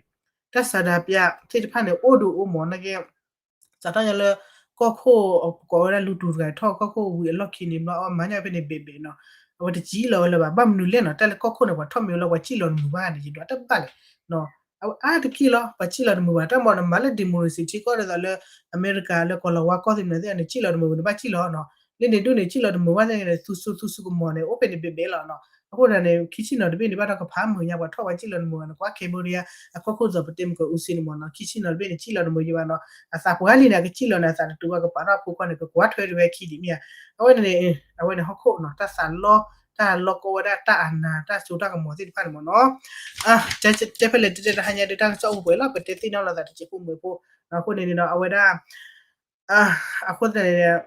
တၢ်ဆန္ဒပြသ့ၣ်တဖၣ်န့ၣ် အိၣ်ဒုးအိၣ်မ့ၢ်နာ်က့ စးထီၣ်ညါလၢ ကီၢ်ခိၣ် ပကိးဝဲဒၣ်လူတူတဂၤ ထီၣ်ကီၢ်ခိၣ်ဝံၤအလီၢ်ခံန့ၣ်ဘျီ အဝဲမၤညါဖဲန့ၣ်ဘဲးဘဲးနီၤ အဝဲတစံၣ်လီၤဝဲလၢၤဘၣ် ဘၣ်မနုၤလဲၣ်နီၤ တၢ်လၢကီၢ်ခိၣ်န့ၣ် ပှၤထီၣ်မ့ၢ်ဝဲလီၤ ပှၤစံၣ်လီၤတမုာ်ဘၣ်န့ၣ် ယဒွးတဘၣ်လဲၣ် အဝဲအါတက့ၢ်လီၤ ပှၤစံၣ်လီၤတမုာ်ဘၣ် တၢ်မ့ၢ်နမၤလၢ democracy ထံကီၢ်ဒ်သိးလၢ အမဲရကၤလၢကီၢ်လီၤဝါကီၢ်သ့ၣ်မနုၤသ့ၣ်န့ၣ် စံၣ်လီၤတမုာ်ဘၣ် နဘၣ်စံၣ်လီၤနီၤ လၢန့ၣ်ဒိၣ်န့ၣ် စံၣ်လီၤတမုာ်ဘၣ်သ့ၣ်န့ၣ် သူသူသူသူကမီၤန့ၣ် အိၣ်ဖဲန့ၣ်ဘဲးဘဲးလီၤနီၤ အဃိသတးန့ၣ် ခံဆံနီၤတဘ့ၣ်န့ၣ် ဘၣ်ထီၣ်ကဖးမုာ်ညါ ပှၤထီၣ်ပှၤစံၣ်လီၤတမုာ်ဘၣ်န့ၣ် ကွၢ် Cambodia အကီၢ်ခိၣ်စီၤပတဲမုၢ်ကီၢ်အူစ့န့ၣ်မ့ၢ်နီၤ ခံဆံနီၤတဘ့ၣ်န့ၣ် စံၣ်လီၤတမုာ်ယဘၣ်နီၤ အသးပှၢ်လံန့ၣ် အကစံၣ်လီၤန့ၣ် အသးတတူာ်ဘၣ် ကပာ်ထီၣ်အဖိခွါန့ၣ် ကကွၢ်ထွဲတဝဲခံဒံးမ့ၢ်ဧါ အဝဲန့ၣ် အဝဲန့ၣ်ဟီၣ်ခိၣ်နီၤ တၢ်သးလီ တၢ်လီကီဝဲဒၣ်တၢ်အနၢ် တၢ်စိတၢ်ကမီၤသ့ၣ်တဖၣ်န့ၣ်မ့ၢ်နီၤ တဲဖဲလဲၣ်တဲတဲတဟါညါဒုး တၢ်ကစီၣ်အိၣ်ပှဲၤလီၤ ပတဲသ့ၣ်နီၣ်လီၤသးတစဲးဖိမုၢ်ဖိ အဃိန့ၣ်န့ၣ်ဒီး အဝဲဒၣ် အဃိသတးန့ၣ်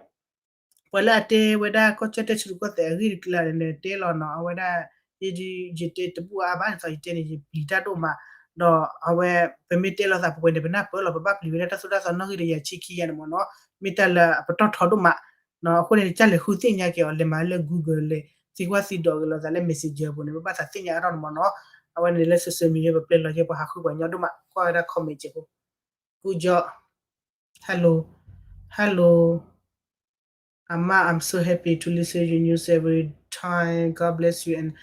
ပှၤလၢအတဲဝဲဒၣ်ကီၢ်ကၠီၣ်တဲၣ်ဆူၣ်တကီၢ်သဲးအဂ့ၢ်တကျါန့ၣ် တဲလီၤနီၤ အဝဲဒၣ် ယ ယတဲတဘူၣ်အါဘၣ်န့ၣ် ယတဲန့ၣ် ယပျံၤတၢ်ဒိၣ်မး, ဒီးအဝဲ ပမ့ၢ်တဲလိာ်သးပှဲၤပှဲၤန့ၣ် ပနၢ်ပၢၢ်လီၤ ပဘၣ်ပျံၤဝဲဒၣ်တၢ်သိၣ်တၢ်သီနီၣ်ဂံၢ်ဒီးယၤဆံခံယၤန့ၣ်မ့ၢ်နီၤ, မ့ၢ်တၢ်လၢအပတီၢ်ထီဒိၣ်မး, အဃိန့ၣ် ကၢ်လဲၤဃုသ့ၣ်ညါက့ၤအီၤ လဲၤမၤလၢ Google လဲၤ သံကွၢ်သံဒိးက့ၤလိာ်သးလၢ Messenger ပူၤန့ၣ် ပဘၣ်သးသ့ၣ်ညါအါထီၣ်န့ၣ်မ့ၢ်နီၤ, အဝဲန့ၣ်လၢ social media ပပျဲလီၤက့ၤပှၤဟးဃုပှၤညီဒိၣ်မး ကွၢ်ဝဲဒၣ် comment က့ၤဖိ Good job. Hello. Hello. Ama, I'm so happy to listen your news every time. God bless you and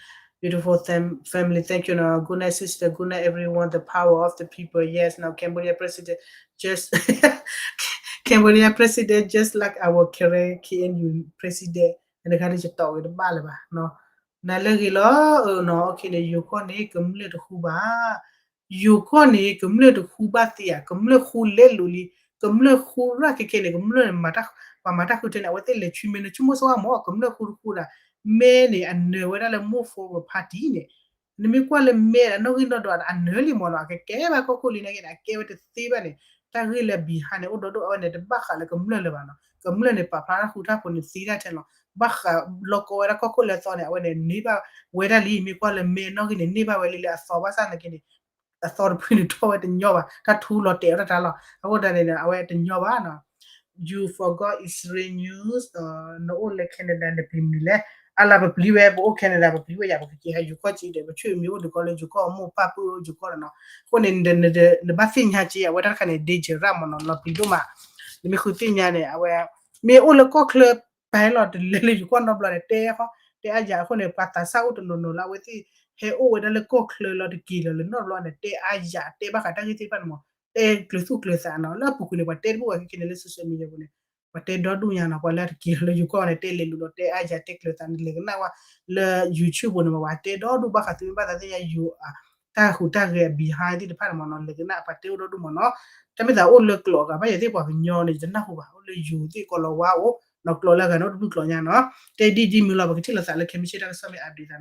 beautiful them family. Thank you. Now, good night, sister. Good night, everyone. The power of the people. Yes, now Cambodia president just Cambodia president just like our current K N U president. နခါန့ၣ် ယတီၢ်ဝဲတဘၣ်လၢၤဘၣ်နီၤ, နၤလၢဂ့ၤလီၤ, အနီၤ okay န့ၣ် ယိၤကီၢ်န့ၣ် ကမျၢၢ်တဃူဘၣ်, ယိၤကီၢ်န့ၣ် ကမျၢၢ်တဃူဘၣ်သ့ဧါ, ကမျၢၢ်ဃူလဲလိာ်လံ, ကမျၢၢ်ဃူရၣ်ခဲခဲန့ၣ် ကမျၢၢ်န့ၣ် ပှၤမၤတၢ်ဃုထၢန့ၣ် အဝဲသ့ၣ်လဲၤဆူမဲာ်န့ၣ် ဆိကမိၣ်ဆိကမိၣ်မ့ၢ် ကမျၢၢ်ဃူတဃူဒၣ်, မဲန့ၣ် အနၢၤဝဲဒၣ်လၢ Move Forward Party န့ၣ် နမ့ၢ်ကွၢ်လၢမဲအနီၣ်ဂံၢ်နီၣ်ဒွး အနၢၤလံမ့ၢ်နီၤ, အကကဲဘၣ်ကီၢ်ခိၣ်လံနာ်က့န့ၣ် အကဲဝဲတသ့ဘၣ်န့ၣ်, တၢ်ဂ့ၢ်လၢ behind န့ၣ် အိၣ်ဒီဒိၣ်အဝဲန့ၣ် တဘၣ်ဃးလၢကမျၢၢ်လၢၤဘၣ်နီၤ, ကမျၢၢ်န့ၣ် ပာ်ဖျါတၢ်ဃူတၢ်ဖိးန့ၣ် သ့တၢ်ထဲလီၤ, ဘၣ်ဃးလီၤကီဝဲဒၣ်ကီၢ်ခိၣ်လၢအသီန့ၣ် အဝဲန့ၣ် န့ၢ်ဘၣ်ဝဲဒၣ်လံ, မ့ၢ်ကွၢ်လၢမဲအနီၣ်ဂံၢ်န့ၣ် န့ၢ်ဘၣ်ဝဲလံလၢအသီဘၣ်ဆၣ်နာ်က့န့ၣ် အသီတဖုန့ၣ်ထီၣ်ဝဲတညီဘၣ်, တၢ်ထူလီၤတဲာ်အီၤတၢ်တၢ်လီၤ, အဃိတၢ်န့ၣ် အဝဲတညီဘၣ်နီၤ. You forgot Israel news, နအိၣ်လၢ Canada နပျံၤမနုၤလဲၣ်, အလၢပပျံၤဝဲ ပအိၣ် Canada ပပျံၤဝဲယၤ ပကက့ၤဟဲယူၤကီၢ်ကံဒီး ပဆွေမျိုးအိၣ်ဒုးကီၢ်လၢယူၤကီၢ် မိၢ်ပၢ်ပုၢ်အိၣ်ယူၤကီၢ်လီၤနီၤ, အဃိန့ၣ် နဘၣ်သ့ၣ်ညါက့ အဝဲတၢ်တခါန့ၣ် danger ရၣ်မ့ၢ်နီၤ, လီၤပျံၤဒိၣ်မး, နမ့ၢ်ဃုသ့ၣ်ညါန့ၣ် အဝဲ မ့ၢ်အိၣ်လၢကီၢ်ချၢပာ်လီၤတလဲၤလၢယူၤကီၢ်နီတဘျီန့ၣ် တဲဃီ, တဲအါယၤအဃိန့ၣ် ပှၤသးစၢ်အိၣ်တနီၤနီၤလၢအဝဲသ့ၣ် ဟဲအိၣ်ဝဲဒၣ်လၢကီၢ်ချၢလီၤတက့ၤလီၤလၢနီတဘျီန့ၣ် တဲအါယၤ တဲဘၣ်ဃးတၢ်ဂ့ၢ်သ့ၣ်တဖၣ်န့ၣ်မ့ၢ် တဲကျၢၤသူၣ်ကျၢၤသးနီၤ, လၢအပူၤကွံာ်န့ၣ် ပှၤတဲတဘူၣ်ဝဲခဲခဲန့ၣ်လၢ social media ပူၤန့ၣ် ပှၤတဲဒီဒူၣ်ညါနီၤ, ပှၤလၢတက့ၤလီၤလၢယူၤကီၢ်န့ၣ် တဲလဲၤလူၤဒီးတဲအါယၤတဲကျၢၤသးန့ၣ် လဲၤကနၣ်ဝဲလၢ YouTube ပူၤန့ၣ် ပှၤတဲဒီဒူၣ်ဘၣ်ဃးသုမ့ၢ် ဘၣ်သးသ့ၣ်ညါယူၤ တၢ်ဟူးတၢ်ဂဲၤ behind သ့ၣ်တဖၣ်န့ၣ်မ့ၢ်နီၤ လဲၤကနၣ်ပှၤတဲအိၣ်ဒီဒူၣ်မ့ၢ်နီၤ, တၢ်မ့ၢ်သးအိၣ်လၢကျိာ်အဂၤ ဘၣ်ယၤသ့ၣ်ပှၤကညီန့ၣ် ယတနၢ်ဟူဘၣ် အိၣ်လၢယူၤသ့ၣ်ကိးလီၤဝါအိၣ်နီၤ, ကျိာ်လၢအဂၤန့ၣ်အိၣ်တဘျုးကျိာ်ညါနီၤ, တဲဒ်ဒ်မုၢ်လီၤ ပကထံၣ်လိာ်သးလၢ ခဲမုၢ်ဆ့ၣ်တၢ်ကစီၣ်မ့ၢ် update သး